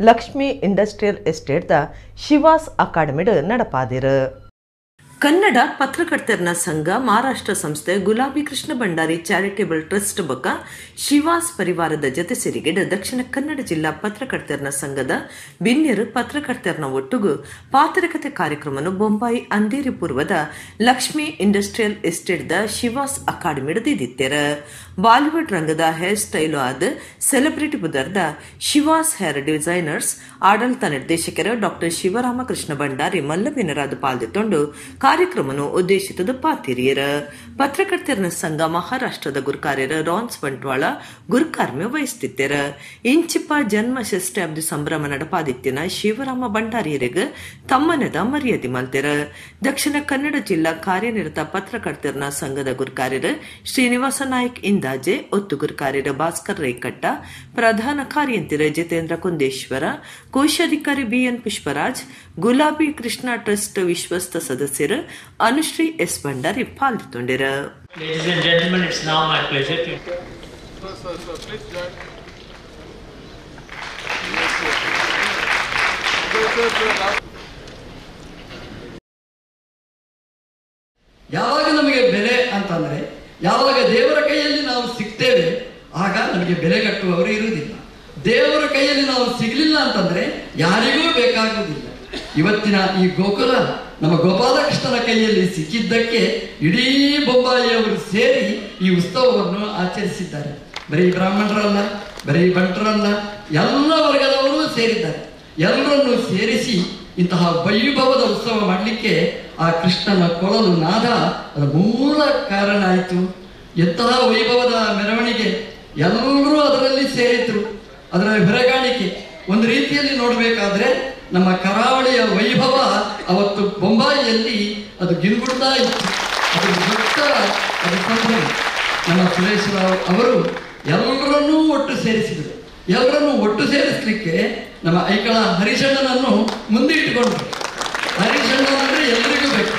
Speaker 1: ಲಕ್ಷ್ಮೀ ಇಂಡಸ್ಟ್ರಿಯಲ್ ಎಸ್ಟೇಟ್ದ ಶಿವಾಸ್ ಅಕಾಡೆಮಿಡ್ ನಡಪಾದಿರು. ಕನ್ನಡ ಪತ್ರಕರ್ತರನ ಸಂಘ ಮಹಾರಾಷ್ಟ್ರ ಸಂಸ್ಥೆ ಗುಲಾಬಿ ಕೃಷ್ಣ ಭಂಡಾರಿ ಚಾರಿಟೇಬಲ್ ಟ್ರಸ್ಟ್ ಬೊಕ್ಕ ಶಿವಾಸ್ ಪರಿವಾರದ ಜತೆ ಸೇರಿಗೆಡು ದಕ್ಷಿಣ ಕನ್ನಡ ಜಿಲ್ಲಾ ಪತ್ರಕರ್ತರನ ಸಂಘದ ಬಿನ್ನೆರು ಪತ್ರಕರ್ತರನ ಒಟ್ಟುಗು ಪಾತ್ರಕತೆ ಕಾರ್ಯಕ್ರಮವನ್ನು ಬೊಂಬಾಯಿ ಅಂಧೇರಿ ಪೂರ್ವದ ಲಕ್ಷ್ಮೀ ಇಂಡಸ್ಟ್ರಿಯಲ್ ಎಸ್ಟೇಟ್ದ ಶಿವಾಸ್ ಅಕಾಡೆಮಿಡ್ ದಿದಿತ್ತೆರು. ಬಾಲಿವುಡ್ ರಂಗದ ಹೇರ್ ಸ್ಟೈಲು ಆದ ಸೆಲೆಬ್ರಿಟಿ ಬುದರ್ದ ಶಿವಾಸ್ ಹೇರ್ ಡಿಸೈನರ್ಸ್ ಆಡಳಿತ ನಿರ್ದೇಶಕರು ಡಾಕ್ಟರ್ ಶಿವರಾಮಕೃಷ್ಣ ಭಂಡಾರಿ ಮಲ್ಲಬಿನರಾದ ಪಾಲ್ದಿತ್ತೊಂಡು ಕಾರ್ಯಕ್ರಮವನ್ನು ಉದ್ದೇಶಿತದ ಪಾತಿರಿಯರ. ಪತ್ರಕರ್ತರನ ಸಂಘ ಮಹಾರಾಷ್ಟ್ರದ ಗುರುಕಾರ್ಯರ ರಾನ್ಸ್ ಬಂಟ್ವಾಳ ಗುರುಕಾರ್ಮ್ಯ ವಹಿಸುತ್ತಿದ್ದರ. ಇಂಚಿಪ ಜನ್ಮ ಷಷ್ಠಾಬ್ದಿ ಸಂಭ್ರಮ ನಡಪಾದಿತ್ತಿನ ಶಿವರಾಮ ಭಂಡಾರಿಯರಿಗೆ ತಮ್ಮನದ ಮರ್ಯಾದೆ ಮಲ್ತೆರ. ದಕ್ಷಿಣ ಕನ್ನಡ ಜಿಲ್ಲಾ ಕಾರ್ಯನಿರತ ಪತ್ರಕರ್ತರನ ಸಂಘದ ಗುರುಕಾರ್ಯರು ಶ್ರೀನಿವಾಸ ನಾಯ್ಕ್ ಇಂದಾಜೆ, ಒತ್ತು ಗುರುಕಾರ್ಯರ ಭಾಸ್ಕರ್ ರೈಕಟ್ಟ, ಪ್ರಧಾನ ಕಾರ್ಯಂತಿರ ಜಿತೇಂದ್ರ ಕುಂದೇಶ್ವರ, ಕೋಶಾಧಿಕಾರಿ ಬಿಎನ್ ಪುಷ್ಪರಾಜ್, ಗುಲಾಬಿ ಕೃಷ್ಣ ಟ್ರಸ್ಟ್ ವಿಶ್ವಸ್ತ ಸದಸ್ಯರು ಅನುಶ್ರೀ ಎಸ್ ಭಂಡಾರಿ ಪಾಲ್ಗೊಂಡಿರು.
Speaker 4: Ladies and gentlemen, it's now my pleasure to
Speaker 2: Sir, sir, please join.
Speaker 5: ಯಾವಾಗ ನಮಗೆ ಬೆಲೆ ಅಂತಂದ್ರೆ, ಯಾವಾಗ ದೇವರ ಕೈಯಲ್ಲಿ ನಾವು ಸಿಗ್ತೇವೆ ಆಗ ನಮಗೆ ಬೆಲೆ ಕಟ್ಟುವವರು ಇರುವುದಿಲ್ಲ. ದೇವರ ಕೈಯಲ್ಲಿ ನಾವು ಸಿಗಲಿಲ್ಲ ಅಂತಂದ್ರೆ ಯಾರಿಗೂ ಬೇಕಾಗುವುದಿಲ್ಲ. ಇವತ್ತಿನ ಈ ಗೋಕುಲ ನಮ್ಮ ಗೋಪಾಲಕೃಷ್ಣನ ಕೈಯಲ್ಲಿ ಸಿಕ್ಕಿದ್ದಕ್ಕೆ ಇಡೀ ಬೊಂಬಾಯಿಯವರು ಸೇರಿ ಈ ಉತ್ಸವವನ್ನು ಆಚರಿಸಿದ್ದಾರೆ. ಬರೀ ಬ್ರಾಹ್ಮಣರಲ್ಲ, ಬರೀ ಬಂಟರಲ್ಲ, ಎಲ್ಲ ವರ್ಗದವರು ಸೇರಿದ್ದಾರೆ. ಎಲ್ಲರನ್ನು ಸೇರಿಸಿ ಇಂತಹ ವೈಭವದ ಉತ್ಸವ ಮಾಡಲಿಕ್ಕೆ ಆ ಕೃಷ್ಣನ ಕೊಳಲು ನಾದ ಅದರ ಮೂಲ ಕಾರಣ ಆಯಿತು. ಎಂತಹ ವೈಭವದ ಮೆರವಣಿಗೆ, ಎಲ್ಲರೂ ಅದರಲ್ಲಿ ಸೇರಿದ್ರು. ಅದರ ಹೊರಗಾಣಿಕೆ ಒಂದು ರೀತಿಯಲ್ಲಿ ನೋಡಬೇಕಾದ್ರೆ ನಮ್ಮ ಕರಾವಳಿಯ ವೈಭವ ಅವತ್ತು ಬೊಂಬಾಯಿಯಲ್ಲಿ ಅದು ಗಿರುಗುಡ್ತಾ ಇತ್ತು. ಅದು ದೊಡ್ಡ ಅದು ಸಂಭ್ರಮ. ನಮ್ಮ ಸುರೇಶ್ ರಾವ್ ಅವರು ಎಲ್ಲರನ್ನೂ ಒಟ್ಟು ಸೇರಿಸಿದರು. ಎಲ್ಲರನ್ನೂ ಒಟ್ಟು ಸೇರಿಸಲಿಕ್ಕೆ ನಮ್ಮ ಐಕಳ ಹರಿಶಣ್ಣನನ್ನು ಮುಂದೆ ಇಟ್ಟುಕೊಂಡ್ರು. ಹರಿಶಣ್ಣನಂದರೆ ಎಲ್ಲರಿಗೂ ಬೇಕು,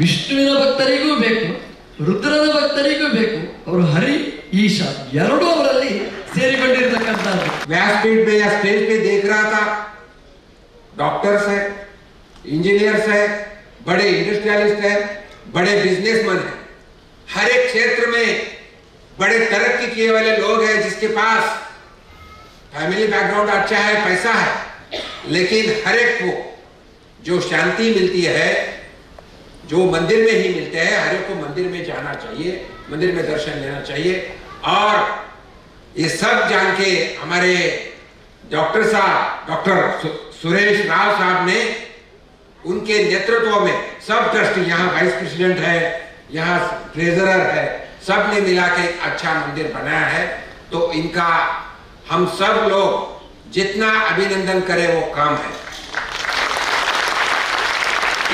Speaker 5: ವಿಷ್ಣುವಿನ ಭಕ್ತರಿಗೂ ಬೇಕು, ರುದ್ರನ ಭಕ್ತರಿಗೂ ಬೇಕು. ಅವರು ಹರಿ ಈಶ ಎರಡೂ ಅವರಲ್ಲಿ ಸೇರಿಕೊಂಡಿರತಕ್ಕಂಥದ್ದು.
Speaker 6: व्यासपीठ पे या स्टेज पे देख रहा था, डॉक्टर्स है, इंजीनियर्स है, बड़े इंडस्ट्रियलिस्ट है, बड़े बिजनेसमैन है, हर एक क्षेत्र में बड़े तरक्की किए वाले लोग हैं, जिसके पास फैमिली बैकग्राउंड अच्छा है, पैसा है, लेकिन हर एक को जो शांति मिलती है जो मंदिर में ही मिलते हैं, हर एक को मंदिर में जाना चाहिए, मंदिर में दर्शन लेना चाहिए। और ये सब जान के हमारे डॉक्टर साहब, डॉक्टर सुरेश राव साहब ने उनके नेतृत्व में सब ट्रस्टी, यहाँ वाइस प्रेसिडेंट है, यहाँ ट्रेजरर है, सब ने मिला के एक अच्छा मंदिर बनाया है। तो इनका हम सब लोग जितना अभिनंदन करें वो कम है।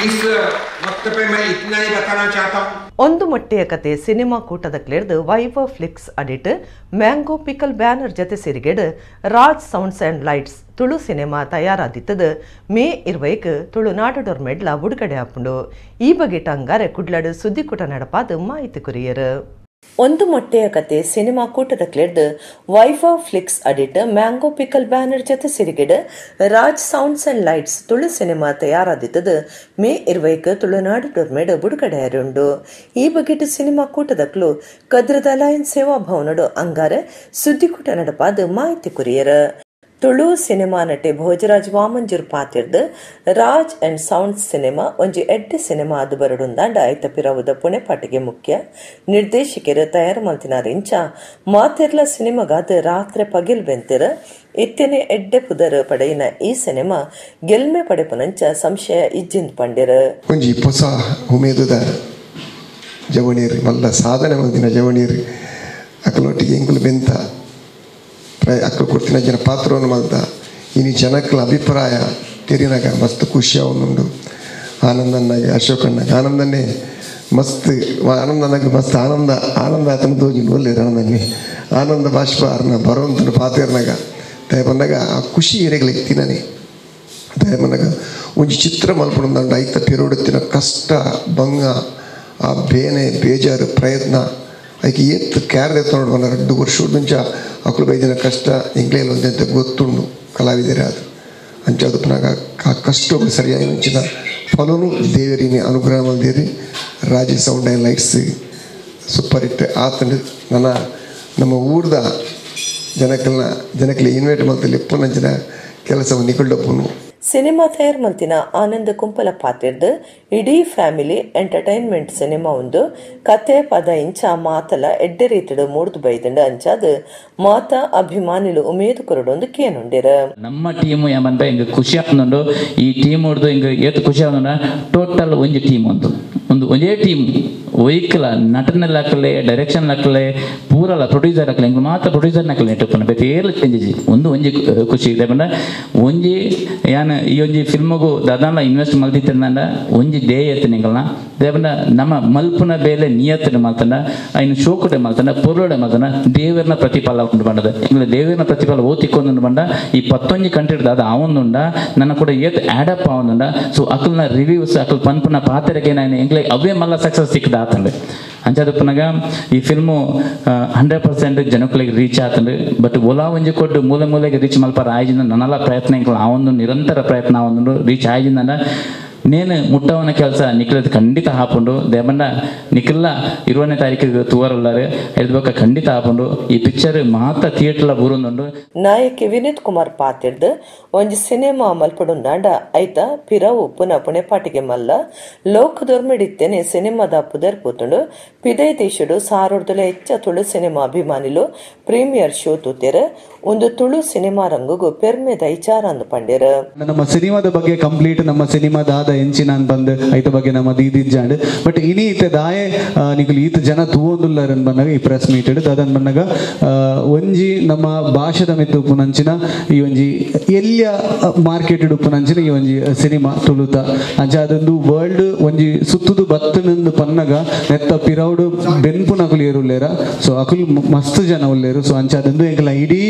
Speaker 6: इस वक्त पे मैं इतना ही बताना चाहता हूँ।
Speaker 1: ಒಂದು ಮೊಟ್ಟೆಯ ಕತೆ ಸಿನಿಮಾ ಕೂಟದ ಕ್ಲೇರ್ದು ವೈಭವ್ ಫ್ಲಿಕ್ಸ್ ಅಡಿಟ್ mango pickle banner ಜತೆ ಸಿರಿಗೆಡ್ Raj sounds and lights Tulu cinema ತಯಾರಾದಿತ್ತದು May 20ಕ್ಕೆ ತುಳುನಾಡೋರ್ ಮೆಡ್ಲ ಬುಡುಗಡೆ ಆಪುಂಡು. ಈ ಬಗ್ಗೆ ಟಂಗಾರೆ ಕುಡ್ಲಾಡು ಸುದ್ದಿಕೂಟ ನಡಪಾದ ಮಾಹಿತಿ ಕುರಿಯರು. ಒಂದು ಮೊಟ್ಟೆಯ ಕತೆ ಸಿನಿಮಾ ಕೂಟದ ಕ್ಲೇರ್ದು ವೈಭವ್ ಫ್ಲಿಕ್ಸ್ ಅಡಿಟ್ mango pickle banner ಜತೆ ಸಿರಿಗೆಡ್ Raj sounds and lights Tulu cinema ತಯಾರಾದಿತ್ತದು May 20ಕ್ಕೆ Tulunadu ಮೇಡ ಬುಡುಗಡೆಯಾರುಂಡು. ಈ ಬಗೆಟ್ ಸಿನಿಮಾ ಕೂಟದಕ್ಲು ಕದ್ರದ ಅಲಯನ್ಸ್ ಸೇವಾ ಭವನಡು ಅಂಗಾರೆ ಸುದ್ದಿಕೂಟ ನಡಪಾದ ಮಾಹಿತಿ ಕುರಿಯರ್. ತುಳು ಸಿನಿಮಾ ನಟೆ ಭೋಜರಾಜ್ ವಾಮಂಜೂರ್ ಪಾತಿರ್ದು ರಾಜ್ and sounds cinema ಒಂಜಿ ಎಡ್ಡೆ ಸಿನಿಮಾ ಅದು ಬರಡುಂದಾಂಡ ಐತ ಪಿರವುದ ಪುಣೆಪಾಟಿಗೆ ಮುಖ್ಯ ನಿರ್ದೇಶಕರು ತಯಾರು ಮಲ್ತಿನಾರ್ ಇಂಚ ಮಾತಿರ್ಲ ಸಿನಿಮಾಗಾದ ರಾತ್ರಿ ಪಗಿಲ್ ಬೆಂತಿರ ಇತ್ತನೆ ಎಡ್ಡೆ ಪುದರ್ ಪಡೆಯಿನ ಈ ಸಿನಿಮಾ ಗೆಲ್ಮೆ ಪಡೆಪುನಂಚ ಸಂಶಯ ಇಜ್ಜಿಂದ್ ಪಂಡಿರ.
Speaker 7: ಒಂಜಿ ಹೊಸ ಉಮೇದುದ ಜವಣೀರ್ ಮಲ್ಲ ಸಾಧನೆ ಮಲ್ತಿನ ಜವಣೀರ್ ಅಕಲೊಟ್ಟಿಗೆ ಎಂಕುಲು ಬೆಂತ ಅಕ್ಕ ಕೊಡ್ತಿನ ಜನ ಪಾತ್ರವನ್ನು ಮಲ್ತ ಇನಿ ಜನಕ್ಕಲ ಅಭಿಪ್ರಾಯ ತೆರಿನಾಗ ಮಸ್ತ್ ಖುಷಿ ಅವನುಂಡು. ಆನಂದನ್ನಾಗಿ ಅಶೋಕಣ್ಣಗೆ ಆನಂದನ್ನೇ ಮಸ್ತ್ ಆನಂದನಾಗ ಮಸ್ತ್ ಆನಂದ ಆನಂದ ಆತನ ತೋಜಿ ಒಲ್ಲೇರು ಆನಂದನ್ನೇ ಆನಂದ ಬಾಷ್ಪ ಅರ್ನ ಬರೋಂತನ ಪಾತೇರ್ನಾಗ ದಯ ಬಂದಾಗ ಆ ಖುಷಿ ಎರೆಗಳಿಗೆ ತಿನ್ನನೆ ದಯ ಬಂದಾಗ ಒಂಜಿ ಚಿತ್ರ ಮಲ್ಪಡೊಂದು ಐತ ಪಿರೋಡುತ್ತಿನ ಕಷ್ಟ ಭಂಗ ಆ ಬೇನೆ ಬೇಜಾರು ಪ್ರಯತ್ನ ಐಕೆ ಏತ್ ಕ್ಯಾರ್ದೆ ನೋಡು ಬಂದ 2 ವರ್ಷ ಮುಂಚೆ ಅಕ್ಕಳು ಬೈದಿನ ಕಷ್ಟ ಎಂಗ್ಲೇಲಿ ಒಂದೆಂತ ಗೊತ್ತುಂಡು ಕಲಾವಿದರೇ ಅದು ಅಂಚಾದಪ್ಪನಾಗ ಆ ಕಷ್ಟ ಸರಿಯಾಗಿ ಮುಂಚಿನ ಫಲನು ದೇವರಿನಿ ಅನುಗ್ರಹ ಮಲ್ದೇರಿ Raji sound and lights super hit ಆತನ ನನ್ನ ನಮ್ಮ ಊರ್ದ ಜನಕ್ಕಲ್ನ ಜನಕ್ಕೆ ಇನ್ವೈಟ್ ಮಲ್ತಲ್ಲಿ ಎಪ್ಪುನಂಚಿನ ಕೆಲಸವನ್ನು ನಿಕಲ್ಡಪ್ಪನು.
Speaker 1: ಸಿನಿಮಾ ತಯಾರ್ ಮಲ್ತಿನ ಆನಂದ ಕುಂಪಲ ಪಾತಿರ್ದು ಇಡೀ family entertainment cinema ಒಂದು ಕತೆ ಪದ ಇಂಚ ಮಾತಲ ಎಡ್ಡೆ ರೀತಿಡು ಮೂಡ್ದು ಬೈದಂಡು ಅಂಚಾದ ಮಾತಾ ಅಭಿಮಾನಿಲು ಉಮೇದು ಕೊರಡೊಂದು ಕೇನುಂಡಿರ.
Speaker 8: ನಮ್ಮ ಟೀಮು ಏಮಂತ ಹಿಂಗೆ ಖುಷಿ ಆಗುಂಡು. ಈ ಟೀಮ್ ಹೊಡೆದು ಹಿಂಗೆ ಏತು ಖುಷಿ ಆಗುಂಡ ಟೋಟಲ್ ಒಂಜಿ ಟೀಮ್ ಒಂದು ಒಂದು ಒಂದೇ ಟೀಮ್ ಒಯ್ಕಲ ನಟನೆಲ್ಲ ಹಾಕಲೆ ಡೈರೆಕ್ಷನ್ ಹಾಕಲೆ ಪೂರಲ್ಲ ಪ್ರೊಡ್ಯೂಸರ್ ಹಾಕಲೆ ಹಿಂಗೆ ಮಾತ್ರ ಪ್ರೊಡ್ಯೂಸರ್ ಹಾಕಲೆ ನೆಟ್ಟಪ್ಪನ ಬೇತೆ ಏರ್ಲ ಚೇಂಜ್ ಒಂದು ಒಂಜಿ ಖುಷಿ ಇದೆ ಪಂಡ ಒಂಜಿ ಯಾನ್ ಈ ಒಂಜಿ ಫಿಲ್ಮಗು ದಾದಾಲ ಇನ್ವೆಸ್ಟ್ ಮಲ್ತಿತ್ತಂಡ ಒಂಜಿ ಡೇ ಎತ್ತನ ಎಂಕಲ್ನ ದೇಪಂಡ ನಮ್ಮ ಮಲ್ಪುನ ಬೇಲೆ ನಿಯತ್ತನೆ ಮಲ್ತಂಡ ಐನು ಶೋಕುಡೆ ಮಲ್ತಂಡ ಪೊರ್ಲುಡೆ ಮಲ್ತಂಡ ದೇವರನ ಪ್ರತಿಫಲ ಉಂಡು ಬಂಡದ ಎಂಗ್ಲ ದೇವರನ ಪ್ರತಿಫಲ ಓತಿಕ್ಕೊಂದುಂಡು ಬಂಡ ಈ 11 ಕಂಟ್ರಿ ದಾದ ಆವೊಂದುಂಡ ನನ್ನ ಕೂಡ ಏತ್ ಆ್ಯಡ್ ಅಪ್ ಆವೊಂದುಂಡ. ಸೊ ಅಕಲ್ನ ರಿವ್ಯೂಸ್ ಅಕಲ್ ಪನ್ಪುನ ಪಾತೆರಗೆ ನಾನು ಎಂಗ್ಲೆ ಅವೇ ಮಲ್ಲ ಸಕ್ಸಸ್ ಸಿಕ್ಕದ ಆತಂಡೆ ಅಂಚಾದಪ್ಪನಾಗ ಈ ಫಿಲ್ಮು 100% ಜನಕ್ಕಳಿಗೆ ರೀಚ್ ಆತಂಡು. ಬಟ್ ಒಲಾ ಒಂಜಿ ಕೊಟ್ಟು ಮೂಲೆ ಮೂಲೆಗೆ ರೀಚ್ ಮಲ್ಪಾರ ಆಯ್ಜಿಂದ ನನ್ನೆಲ್ಲ ಪ್ರಯತ್ನ ಎಂಕಲ್ ಆ ಒಂದು ನಿರಂತರ ಪ್ರಯತ್ನ ಆ ಒಂದು ರೀಚ್ ಆಯ್ಜಿಂದ ನೇನು ಮುಟ್ಟವನ ಕೆಲಸ ನಿಖಿಲದ ಖಂಡಿತ ಹಾಪುಂಡು ದೇಬಂಡ ನಿಖಿಲ್ಲ 20ನೇ ತಾರೀಕಿಗೆ ತೂವರಲ್ಲಾರು ಎದ್ಬಕ್ಕ ಖಂಡಿತ ಹಾಪುಂಡು ಈ ಪಿಕ್ಚರ್ ಮಾತ ಥಿಯೇಟರ್ಲ ಬೂರೊಂದುಂಡು.
Speaker 1: ನಾಯಕಿ ವಿನೀತ್ ಕುಮಾರ್ ಪಾತಿರ್ದು ಒಂಜಿ ಸಿನಿಮಾ ಮಲ್ಪಡುಂದಾಂಡ ಐತ ಪಿರವು ಪುನ ಪುಣೆಪಾಟಿಗೆ ಮಲ್ಲ ಲೋಕದೊರ್ಮಿಡಿತ್ತೇನೆ ಸಿನಿಮಾದ ಪುದರ್ ಪೂತುಂಡು. ಪಿದೈ ದೇಶಡು ಸಾರೊಡ್ದಲ ಹೆಚ್ಚ ತುಳು ಸಿನಿಮಾ ಅಭಿಮಾನಿಲು ಪ್ರೀಮಿಯರ್ ಶೋ ತೂತೇರು ಒಂದು ತುಳು ಸಿನಿಮಾ ರಂಗುಗು ಪೆರ್ಮೆದ ವಿಚಾರ ಅಂದು ಪಂಡೇರು.
Speaker 9: ನಮ್ಮ ಸಿನಿಮಾದ ಬಗ್ಗೆ ಕಂಪ್ಲೀಟ್ ನಮ್ಮ ಸಿನಿಮಾದಾದ ಎಂಚಿನ ಬಂದು ಐತ ಬಗ್ಗೆ ನಮ್ಮ ದೀದಿಜ್ಜಾಂಡ್ ಬಟ್ ಇನಿ ಈತ ದಾಯೆ ನಿಕುಲು ಈತ ಜನ ತೂವೊಂದುಲ್ಲರ್ ಬಂದಾಗ ಈ ಪ್ರೆಸ್ ಮೀಟ್ ದಾದನ್ ಬಂದಾಗ ಒಂಜಿ ನಮ್ಮ ಭಾಷೆದ ಮಿತ್ತು ಉಪ್ಪುನಂಚಿನ ಈ ಒಂಜಿ ಎಲ್ಲಿಯ ಮಾರ್ಕೆಟ್ ಉಪ್ಪುನಂಚಿನ ಈ ಒಂಜಿ ಸಿನಿಮಾ ತುಳುತ ಅಂಚ ಅದೊಂದು ವರ್ಲ್ಡ್ ಒಂಜಿ ಸುತ್ತುದು ಬತ್ತನಂದು ಪನ್ನಗ ನೆತ್ತ ಪಿರೌಡು ಬೆನ್ಪುನಕುಲು ಏರುಲ್ಲೇರ ಸೊ ಅಕುಲು ಮಸ್ತ್ ಜನ ಉಲ್ಲೇರು ಸೊ ಅಂಚ ಅದೊಂದು ಎಂಕಲ ಇಡೀ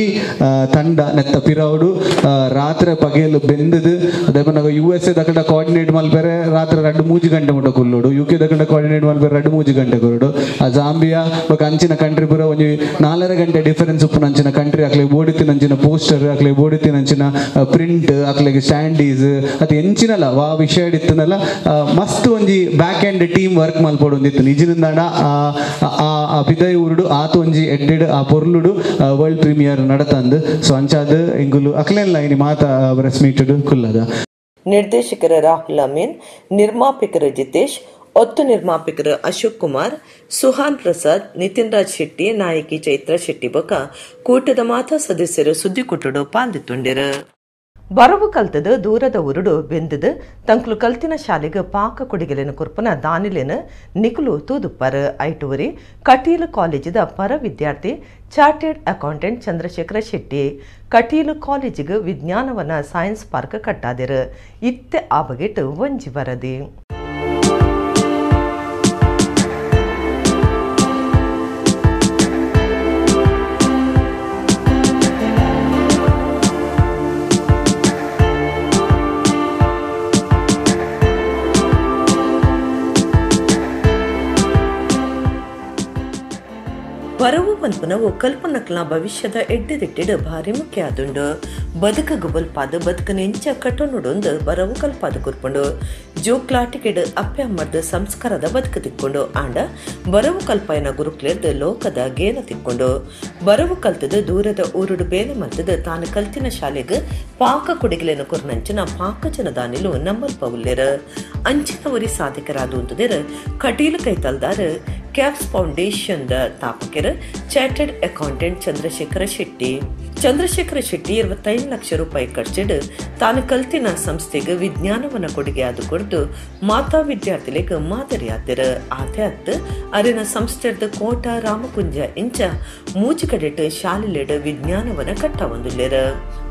Speaker 9: ತಂಡ ನೆತ್ತ ಪಿರೌಡು ರಾತ್ರಿ ಪಗೆಲು ಬೆಂದದು ಅದೇ ಪನ್ನಗ ಯು ಎಸ್ ಎ ದಕಡ ಕೋಆರ್ಡಿನೇಟ್ ಮಲ್ಪೆರೆ ರಾತ್ರಿ 2-3 ಗಂಟೆ ಮುಟ್ಟ ಕುಲ್ಲೋಡು, ಯು ಕೆ ದಕಡ ಕೋಆರ್ಡಿನೇಟ್ ಮಲ್ಪೆರೆ 2-3 ಗಂಟೆ ಕೊರಡು, ಆ ಜಾಂಬಿಯಾ ಬೊಕ ಅಂಚಿನ ಕಂಟ್ರಿ ಪೂರ ಒಂಜಿ 4.5 ಗಂಟೆ ಡಿಫರೆನ್ಸ್ ಉಪ್ಪುನ ಅಂಚಿನ ಕಂಟ್ರಿ ಅಕ್ಲೆ ಬೋಡಿತ್ತಿನ ಅಂಚಿನ ಪೋಸ್ಟರ್ ಅಕ್ಲೆ ಬೋಡಿತ್ತಿನ ಅಂಚಿನ ಪ್ರಿಂಟ್ ಅಕ್ಲೆಗೆ ಸ್ಟ್ಯಾಂಡೀಸ್ ಅದು ಎಂಚಿನಲ್ಲ ವಾ ವಿಷಯ ಇತ್ತನಲ್ಲ ಮಸ್ತ್ ಒಂಜಿ ಬ್ಯಾಕ್ ಎಂಡ್ ಟೀಮ್ ವರ್ಕ್ ಮಲ್ಪೋಡು ಒಂದಿತ್ತು ನಿಜಿನಿಂದಾಂಡ ಆ ಪಿದೈ ಊರುಡು ಆತ ಒಂಜಿ ಎಡ್ಡೆಡ್ ಆ ಪೊರ್ಲುಡು ವರ್ಲ್ಡ್ ಪ್ರೀಮಿಯರ್ ನಡತಂದು ಸೊ ಅಂಚಾದ ಎಂಗುಲು ಅಕ್ಲೆಲ್ಲ ಇನಿ ಮಾತ ಪ್ರೆಸ್ ಮೀಟ್ ಕುಲ್ಲದ.
Speaker 1: ನಿರ್ದೇಶಕರ ರಾಹುಲ್ ಅಮೀನ್, ನಿರ್ಮಾಪಕರು ಜಿತೇಶ್, ಒತ್ತು ನಿರ್ಮಾಪಕರು ಅಶೋಕ್ ಕುಮಾರ್, ಸುಹಾನ್ ಪ್ರಸಾದ್, ನಿತಿನ್ ರಾಜ್ ಶೆಟ್ಟಿ, ನಾಯಕಿ ಚೈತ್ರ ಶೆಟ್ಟಿ ಬೊಕ ಕೂಟದ ಮಾತಾ ಸದಸ್ಯರು ಸುದ್ದಿಕೂಟಡು ಪಾಲ್ದಿತ್ತುಂಡಿರು. ಬರವು ಕಲ್ತದು ದೂರದ ಉರುಡು ಬೆಂದದು ತಂಕ್ಲು ಕಲ್ತಿನ ಶಾಲೆಗೆ ಪಾಕ ಕೊಡುಗೆಲೇನು ಕೊರ್ಪುನ ದಾನಿಲೇನು ನಿಕುಲು ತೂದುಪ್ಪರು. ಐಟುವರಿ ಕಟೀಲು ಕಾಲೇಜಿದ ಪರ ವಿದ್ಯಾರ್ಥಿ ಚಾರ್ಟೆಡ್ ಅಕೌಂಟೆಂಟ್ ಚಂದ್ರಶೇಖರ ಶೆಟ್ಟಿ ಕಟೀಲು ಕಾಲೇಜಿಗೆ ವಿಜ್ಞಾನವನ ಸೈನ್ಸ್ ಪಾರ್ಕ್ ಕಟ್ಟಾದಿರು. ಇತ್ತೆ ಆ ಬಗೆಟ್ ಒಂಜಿ ವರದಿ. ಬರವು ಪನ್ಪುನವು ಕಲ್ಪನಕ್ಲ ಭವಿಷ್ಯದ ಎಡ್ಡೆದಿಟ್ಟಿಡು ಭಾರಿ ಮುಖ್ಯ ಆದುಂಡು. ಬದುಕಗು ಬಲ್ಪಾದು ಬದುಕನ ಎಂಚ ಕಟ್ಟೊನುಡೊಂದು ಬರವು ಕಲ್ಪಾದು ಕುರ್ಪುಂಡು. ಜೋಕ್ಲಾಟಿಕೆಡು ಅಪ್ಪೆ ಅಮ್ಮರ್ದು ಸಂಸ್ಕಾರದ ಬದುಕು ತಿಕ್ಕೊಂಡು ಆಂಡ ಬರವು ಕಲ್ಪಾಯನ ಗುರುಕ್ಲೆರ್ದು ಲೋಕದ ಗೇನ ತಿಕ್ಕೊಂಡು. ಬರವು ಕಲ್ತದು ದೂರದ ಊರುಡು ಬೇಲೆ ಮಲ್ತದು ತಾನು ಕಲ್ತಿನ ಶಾಲೆಗೆ ಪಾಕ ಕೊಡುಗೆಲೇನು ಕೊರ್ನಂಚಿನ ಪಾಕ ಜನದಾನಿಲು ನಮ್ಮಲ್ಪ ಉಲ್ಲೇರು. ಅಂಚಿನ ಒರಿ ಸಾಧಕರಾದು ಅಂತದೇರು ಕಟೀಲು ಕೈತಲ್ದಾರು ಕ್ಯಾಪ್ಸ್ ಫೌಂಡೇಶನ್ the ತಾಪಕರು chartered accountant Chandrashekhara Shetty. Chandrashekhara Shetty 25 lakh ರೂಪಾಯಿ ಖರ್ಚಿಡು ತಾನು ಕಲ್ತಿನ ಸಂಸ್ಥೆಗೆ ವಿಜ್ಞಾನವನ್ನ ಕೊಡುಗೆ ಅದು ಕೊಡ್ದು ಮಾತಾ ವಿದ್ಯಾರ್ಥಿಗಳಿಗೆ ಮಾದರಿಯಾತಿರು. ಆತೆ ಅತ್ತು ಅರಿನ ಸಂಸ್ಥೆದ ಕೋಟ ರಾಮಕುಂಜ ಇಂಚ ಮೂಜಿ ಕಡೆಟ್ ಶಾಲೆಲೆಡ್ ವಿಜ್ಞಾನವನ್ನ ಕಟ್ಟ ಒಂದುಲ್ಲೇರು.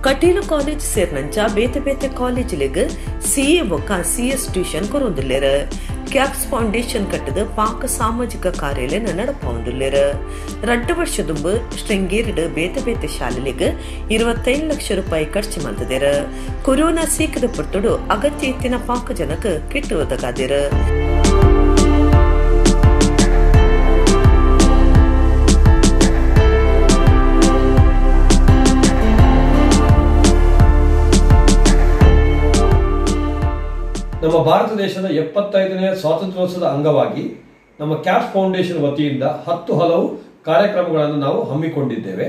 Speaker 1: ಕಟೀಲು ಕಾಲೇಜ್ ಸೇರ್ನಂಚ ಬೇತೆ ಬೇತೆ ಕಾಲೇಜಿಲೆಗ್ ಸಿಎ ಬೊಕ್ಕ ಸಿಎಸ್ ಟ್ಯೂಷನ್ ಕೊರೊಂದುಲ್ಲೇರು. ಕ್ಯಾಪ್ಸ್ ಫೌಂಡೇಶನ್ ಕಟ್ಟದ ಪಾಕ ಸಾಮಾಜಿಕ ಕಾರ್ಯಾಲಯ ನಡಪೊಂದುಲ್ಲೇರು. 2 ವರ್ಷದುಂಬು ಶೃಂಗೇರಿಡು ಬೇತೆ ಬೇತೆ ಶಾಲೆಲೆಗ್ 25 ಲಕ್ಷ ರೂಪಾಯಿ ಖರ್ಚು ಮಲ್ತದೇರು. ಕೊರೋನಾ ಸೀಕದ ಪೊರ್ತುಡು ಅಗತ್ಯ ಇತ್ತಿನ ಪಾಕ ಜನಕ್ಕೆ ಕಿಟ್ಟು ಒದಗಾದಿರು.
Speaker 10: ನಮ್ಮ ಭಾರತ ದೇಶದ 75ನೇ ಸ್ವಾತಂತ್ರ್ಯೋತ್ಸವದ ಅಂಗವಾಗಿ ನಮ್ಮ ಕ್ಯಾಪ್ಸ್ ಫೌಂಡೇಶನ್ ವತಿಯಿಂದ 10 ಹಲವು ಕಾರ್ಯಕ್ರಮಗಳನ್ನು ನಾವು ಹಮ್ಮಿಕೊಂಡಿದ್ದೇವೆ.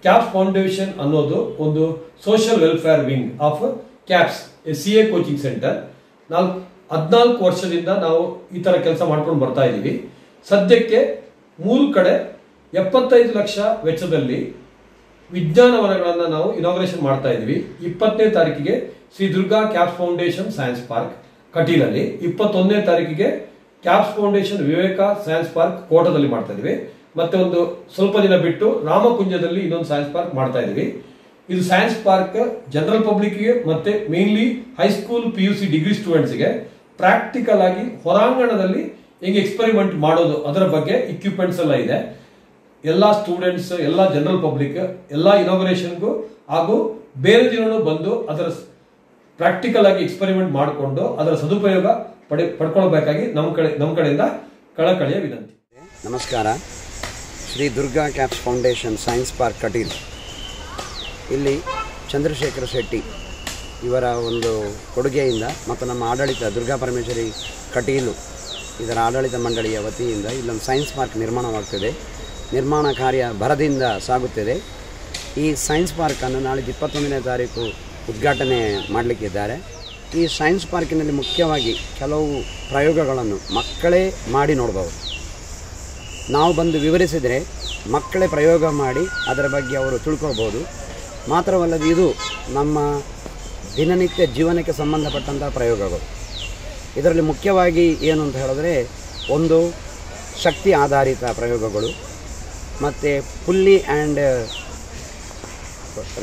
Speaker 10: ಕ್ಯಾಪ್ಸ್ ಫೌಂಡೇಶನ್ ಅನ್ನೋದು ಒಂದು social welfare wing of CAPS, a C A coaching centre. 14 ವರ್ಷದಿಂದ ನಾವು ಈ ಥರ ಕೆಲಸ ಮಾಡ್ಕೊಂಡು ಬರ್ತಾ ಇದ್ದೀವಿ. ಸದ್ಯಕ್ಕೆ 3 ಕಡೆ 75 ಲಕ್ಷ ವೆಚ್ಚದಲ್ಲಿ ವಿಜ್ಞಾನವನಗಳನ್ನು ನಾವು ಇನಾಗ್ರೇಷನ್ ಮಾಡ್ತಾ ಇದ್ದೀವಿ. 20ನೇ ತಾರೀಕಿಗೆ Shri Durga CAPS foundation science park ಕಟೀಲಲ್ಲಿ, 21ನೇ ತಾರೀಕಿಗೆ CAPS foundation Viveka science park ಕೋಟದಲ್ಲಿ ಮಾಡ್ತಾ ಇದೀವಿ. ಮತ್ತೆ ಒಂದು ಸ್ವಲ್ಪ ದಿನ ಬಿಟ್ಟು ರಾಮಕುಂಜದಲ್ಲಿ ಇನ್ನೊಂದು ಸೈನ್ಸ್ ಪಾರ್ಕ್ ಮಾಡ್ತಾ ಇದೀವಿ. ಇದು ಸೈನ್ಸ್ ಪಾರ್ಕ್ ಜನರಲ್ ಪಬ್ಲಿಕ್ಗೆ ಮತ್ತೆ mainly high school, P U C, degree ಸ್ಟೂಡೆಂಟ್ಸ್ಗೆ ಪ್ರಾಕ್ಟಿಕಲ್ ಆಗಿ ಹೊರಾಂಗಣದಲ್ಲಿ ಹೆಂಗೆ ಎಕ್ಸ್ಪೆರಿಮೆಂಟ್ ಮಾಡೋದು ಅದರ ಬಗ್ಗೆ ಇಕ್ವಿಪ್ಮೆಂಟ್ಸ್ ಎಲ್ಲ ಇದೆ. ಎಲ್ಲ ಸ್ಟೂಡೆಂಟ್ಸ್, ಎಲ್ಲ ಜನರಲ್ ಪಬ್ಲಿಕ್, ಎಲ್ಲ ಇನಾಗ್ರೇಷನ್ಗೂ ಹಾಗೂ ಬೇರೆ ದಿನವೂ ಬಂದು ಅದರ ಪ್ರಾಕ್ಟಿಕಲ್ ಆಗಿ ಎಕ್ಸ್ಪೆರಿಮೆಂಟ್ ಮಾಡಿಕೊಂಡು ಅದರ ಸದುಪಯೋಗ ಪಡ್ಕೊಳ್ಬೇಕಾಗಿ ನಮ್ಮ ಕಡೆಯಿಂದ ಕಳಕಳಿಯ ವಿನಂತಿ.
Speaker 11: ನಮಸ್ಕಾರ. Shri Durga CAPS foundation science park Kateel. ಇಲ್ಲಿ ಚಂದ್ರಶೇಖರ ಶೆಟ್ಟಿ ಇವರ ಒಂದು ಕೊಡುಗೆಯಿಂದ ಮತ್ತು ನಮ್ಮ ಆಡಳಿತ ದುರ್ಗಾ ಪರಮೇಶ್ವರಿ ಕಟೀಲು ಇದರ ಆಡಳಿತ ಮಂಡಳಿಯ ವತಿಯಿಂದ ಇಲ್ಲೊಂದು ಸೈನ್ಸ್ ಪಾರ್ಕ್ ನಿರ್ಮಾಣವಾಗ್ತಿದೆ. ನಿರ್ಮಾಣ ಕಾರ್ಯ ಭರದಿಂದ ಸಾಗುತ್ತಿದೆ. ಈ ಸೈನ್ಸ್ ಪಾರ್ಕನ್ನು ನಾಳೆ 21ನೇ ತಾರೀಕು ಉದ್ಘಾಟನೆ ಮಾಡಲಿಕ್ಕಿದ್ದಾರೆ. ಈ ಸೈನ್ಸ್ ಪಾರ್ಕಿನಲ್ಲಿ ಮುಖ್ಯವಾಗಿ ಕೆಲವು ಪ್ರಯೋಗಗಳನ್ನು ಮಕ್ಕಳೇ ಮಾಡಿ ನೋಡ್ಬೋದು. ನಾವು ಬಂದು ವಿವರಿಸಿದರೆ ಮಕ್ಕಳೇ ಪ್ರಯೋಗ ಮಾಡಿ ಅದರ ಬಗ್ಗೆ ಅವರು ತಿಳ್ಕೊಳ್ಬೋದು. ಮಾತ್ರವಲ್ಲದೆ ಇದು ನಮ್ಮ ದಿನನಿತ್ಯ ಜೀವನಕ್ಕೆ ಸಂಬಂಧಪಟ್ಟಂಥ ಪ್ರಯೋಗಗಳು. ಇದರಲ್ಲಿ ಮುಖ್ಯವಾಗಿ ಏನು ಅಂತ ಹೇಳಿದ್ರೆ, ಒಂದು ಶಕ್ತಿ ಆಧಾರಿತ ಪ್ರಯೋಗಗಳು, ಮತ್ತು ಪುಲ್ಲಿ ಆ್ಯಂಡ್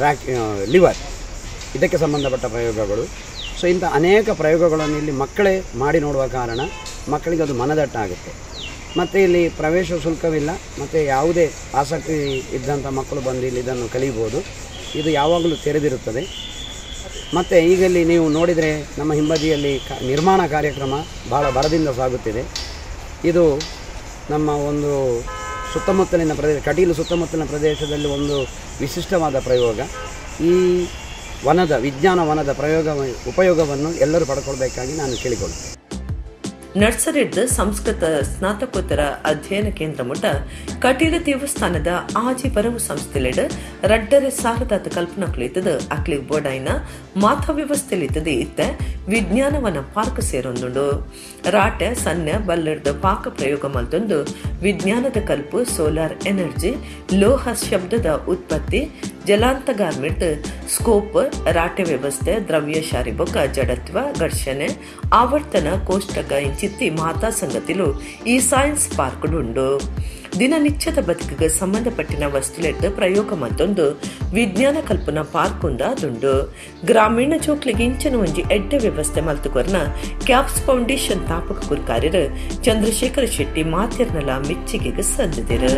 Speaker 11: ರ್ಯಾಕ್ ಲಿವರ್ ಇದಕ್ಕೆ ಸಂಬಂಧಪಟ್ಟ ಪ್ರಯೋಗಗಳು. ಸೊ ಇಂಥ ಅನೇಕ ಪ್ರಯೋಗಗಳನ್ನು ಇಲ್ಲಿ ಮಕ್ಕಳೇ ಮಾಡಿ ನೋಡುವ ಕಾರಣ ಮಕ್ಕಳಿಗೆ ಅದು ಮನದಟ್ಟಾಗುತ್ತೆ. ಮತ್ತು ಇಲ್ಲಿ ಪ್ರವೇಶ ಶುಲ್ಕವಿಲ್ಲ, ಮತ್ತು ಯಾವುದೇ ಆಸಕ್ತಿ ಇದ್ದಂಥ ಮಕ್ಕಳು ಬಂದು ಇಲ್ಲಿ ಇದನ್ನು ಕಲಿಬೋದು. ಇದು ಯಾವಾಗಲೂ ತೆರೆದಿರುತ್ತದೆ. ಮತ್ತು ಈಗ ಇಲ್ಲಿ ನೀವು ನೋಡಿದರೆ ನಮ್ಮ ಹಿಂಬದಿಯಲ್ಲಿ ನಿರ್ಮಾಣ ಕಾರ್ಯಕ್ರಮ ಭಾಳ ಭರದಿಂದ ಸಾಗುತ್ತಿದೆ. ಇದು ನಮ್ಮ ಒಂದು ಸುತ್ತಮುತ್ತಲಿನ ಪ್ರದೇಶ, ಕಟೀಲು ಸುತ್ತಮುತ್ತಲಿನ ಪ್ರದೇಶದಲ್ಲಿ ಒಂದು ವಿಶಿಷ್ಟವಾದ ಪ್ರಯೋಗ. ಈ ವನದ ವಿಜ್ಞಾನ ವನದ ಉಪಯೋಗವನ್ನು ಎಲ್ಲರೂ ಪಡ್ಕೊಳ್ಬೇಕಾಗಿ ನಾನು ಕೇಳಿಕೊಳ್ಳುತ್ತೇನೆ.
Speaker 1: ನರ್ಸರಿಡ್ದು ಸಂಸ್ಕೃತ ಸ್ನಾತಕೋತ್ತರ ಅಧ್ಯಯನ ಕೇಂದ್ರ ಮುಟ್ಟ ಕಟೀಲು ದೇವಸ್ಥಾನದ ಆಜಿ ಬರವು ಸಂಸ್ಥೆಲೆಡ್ 2,500 ಕಲ್ಪನಾ ಕುಳಿತದ ಅಕ್ಲಿ ಬೋಡೈನ ಮಾಥ ವ್ಯವಸ್ಥೆಲಿತ್ತದೆ ಇತ್ತ ವಿಜ್ಞಾನವನ ಪಾರ್ಕ್ ಸೇರೊಂದುಂಡು. ರಾಟೆ ಸನ್ನೆ ಬಲ್ಲರ್ದ ಪಾಕ ಪ್ರಯೋಗ ಮಲ್ತೊಂದು ವಿಜ್ಞಾನದ ಕಲ್ಪು, ಸೋಲಾರ್ ಎನರ್ಜಿ, ಲೋಹ ಶಬ್ದದ ಉತ್ಪತ್ತಿ, ಜಲಾಂತಗಾರ್ಮಿಡ್ ಸ್ಕೋಪ್, ರಾಟೆ ವ್ಯವಸ್ಥೆ, ದ್ರವ್ಯ ಶಾರಿಬೊಕ್ಕ, ಜಡತ್ವ, ಘರ್ಷಣೆ, ಆವರ್ತನ ಕೋಷ್ಟಕ ಇಂಚಿತ್ತಿ ಮಾತಾ ಸಂಗತಿಲು ಈ ಸೈನ್ಸ್ ಪಾರ್ಕ್ ಉಂಡು. ದಿನನಿತ್ಯದ ಬದುಕಿಗೆ ಸಂಬಂಧಪಟ್ಟಿನ ವಸ್ತುಲೆಟ್ಟು ಪ್ರಯೋಗ ಮತ್ತೊಂದು ವಿಜ್ಞಾನ ಕಲ್ಪನಾ ಪಾರ್ಕ್ ಉಂದಾದುಂಡು. ಗ್ರಾಮೀಣ ಜೋಕ್ಲಿಗೆ ಇಂಚಿನ ಒಂಜಿ ಎಡ್ಡೆ ವ್ಯವಸ್ಥೆ ಮಲ್ತುಕೊರ್ನ ಕ್ಯಾಪ್ಸ್ ಫೌಂಡೇಶನ್ ತಾಪಕ ಕುರ್ಕಾರ್ಯರು ಚಂದ್ರಶೇಖರ ಶೆಟ್ಟಿ ಮಾತಿರ್ನಲ ಮೆಚ್ಚುಗೆಗೆ ಸಂದಿರು.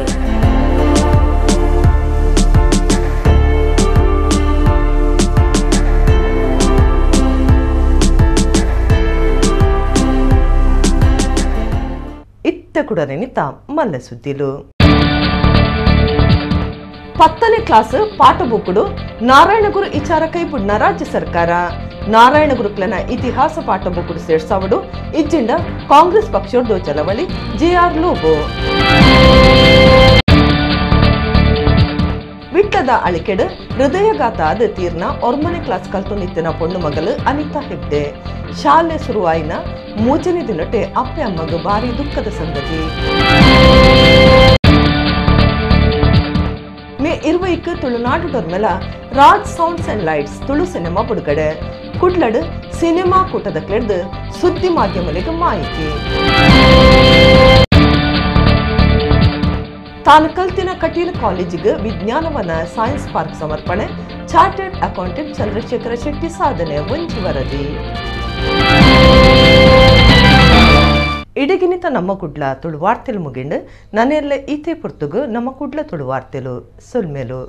Speaker 1: ಕೂಡ ನಿಮಿತ್ತ ಮಲ್ಲ ಸುದ್ದಿಲು. 10ನೇ ಕ್ಲಾಸ್ ಪಾಠ ಬುಕ್ಕುಡು ನಾರಾಯಣಗುರು ಇಚಾರ ಕೈಬುಡ್ನ ರಾಜ್ಯ ಸರ್ಕಾರ. ನಾರಾಯಣ ಗುರುಕ್ಲನ ಇತಿಹಾಸ ಪಾಠ ಬುಕ್ಕುಡು ಸೇರ್ಸಾವಡು ಇಜ್ಜಿಂಡ ಕಾಂಗ್ರೆಸ್ ಪಕ್ಷದ ಚಳವಳಿ ಜೆಆರ್ ಲೋಬೋ. ವಿಟ್ಟದ ಅಳಿಕೆಡು ಹೃದಯಘಾತ ಆದ ತೀರ್ನ 9ನೇ ಕ್ಲಾಸ್ ಕಲ್ತು ನಿತ್ತಿನ ಪೊಣ್ಣು ಮಗಲು ಅನಿತಾ ಹೆಗ್ಡೆ. ಶಾಲೆ ಶುರುವಾಯಿನ 3ನೇ ದಿನಟೆ ಅಪ್ಪೆ ಅಮ್ಮಗ ಭಾರಿ ದುಃಖದ ಸಂಗತಿ. May 20ಕ್ಕೆ Tulunadu ಡೊರ್ಮೆಲ Raj sounds and lights Tulu cinema ಬಿಡುಗಡೆ. ಕುಡ್ಲಡು ಸಿನಿಮಾ ಕೂಟದ ಕ್ಲೆಡ್ದು ಸುದ್ದಿ ಮಾಧ್ಯಮಗಳಿಗೆ ಮಾಹಿತಿ. ತಾನು ಕಲ್ತಿನ ಕಟೀಲು ಕಾಲೇಜಿಗೆ ವಿಜ್ಞಾನವನ ಸೈನ್ಸ್ ಪಾರ್ಕ್ ಸಮರ್ಪಣೆ. ಚಾರ್ಟರ್ಡ್ ಅಕೌಂಟೆಂಟ್ ಚಂದ್ರಶೇಖರ ಶೆಟ್ಟಿ ಸಾಧನೆ ಒಂಜಿ ವರದಿ. ಇಡಗಿನಿತ ನಮ್ಮ ಕುಡ್ಲ ತುಳುವಾರ್ತೆಲು ಮುಗಿಂಡು ನನ್ನೆಲ್ಲ ಈತೆ ಪುರ್ತುಗು ನಮ್ಮ ಕುಡ್ಲ ತುಳುವಾರ್ತೆಲು ಸೊಲ್ಮೇಲು.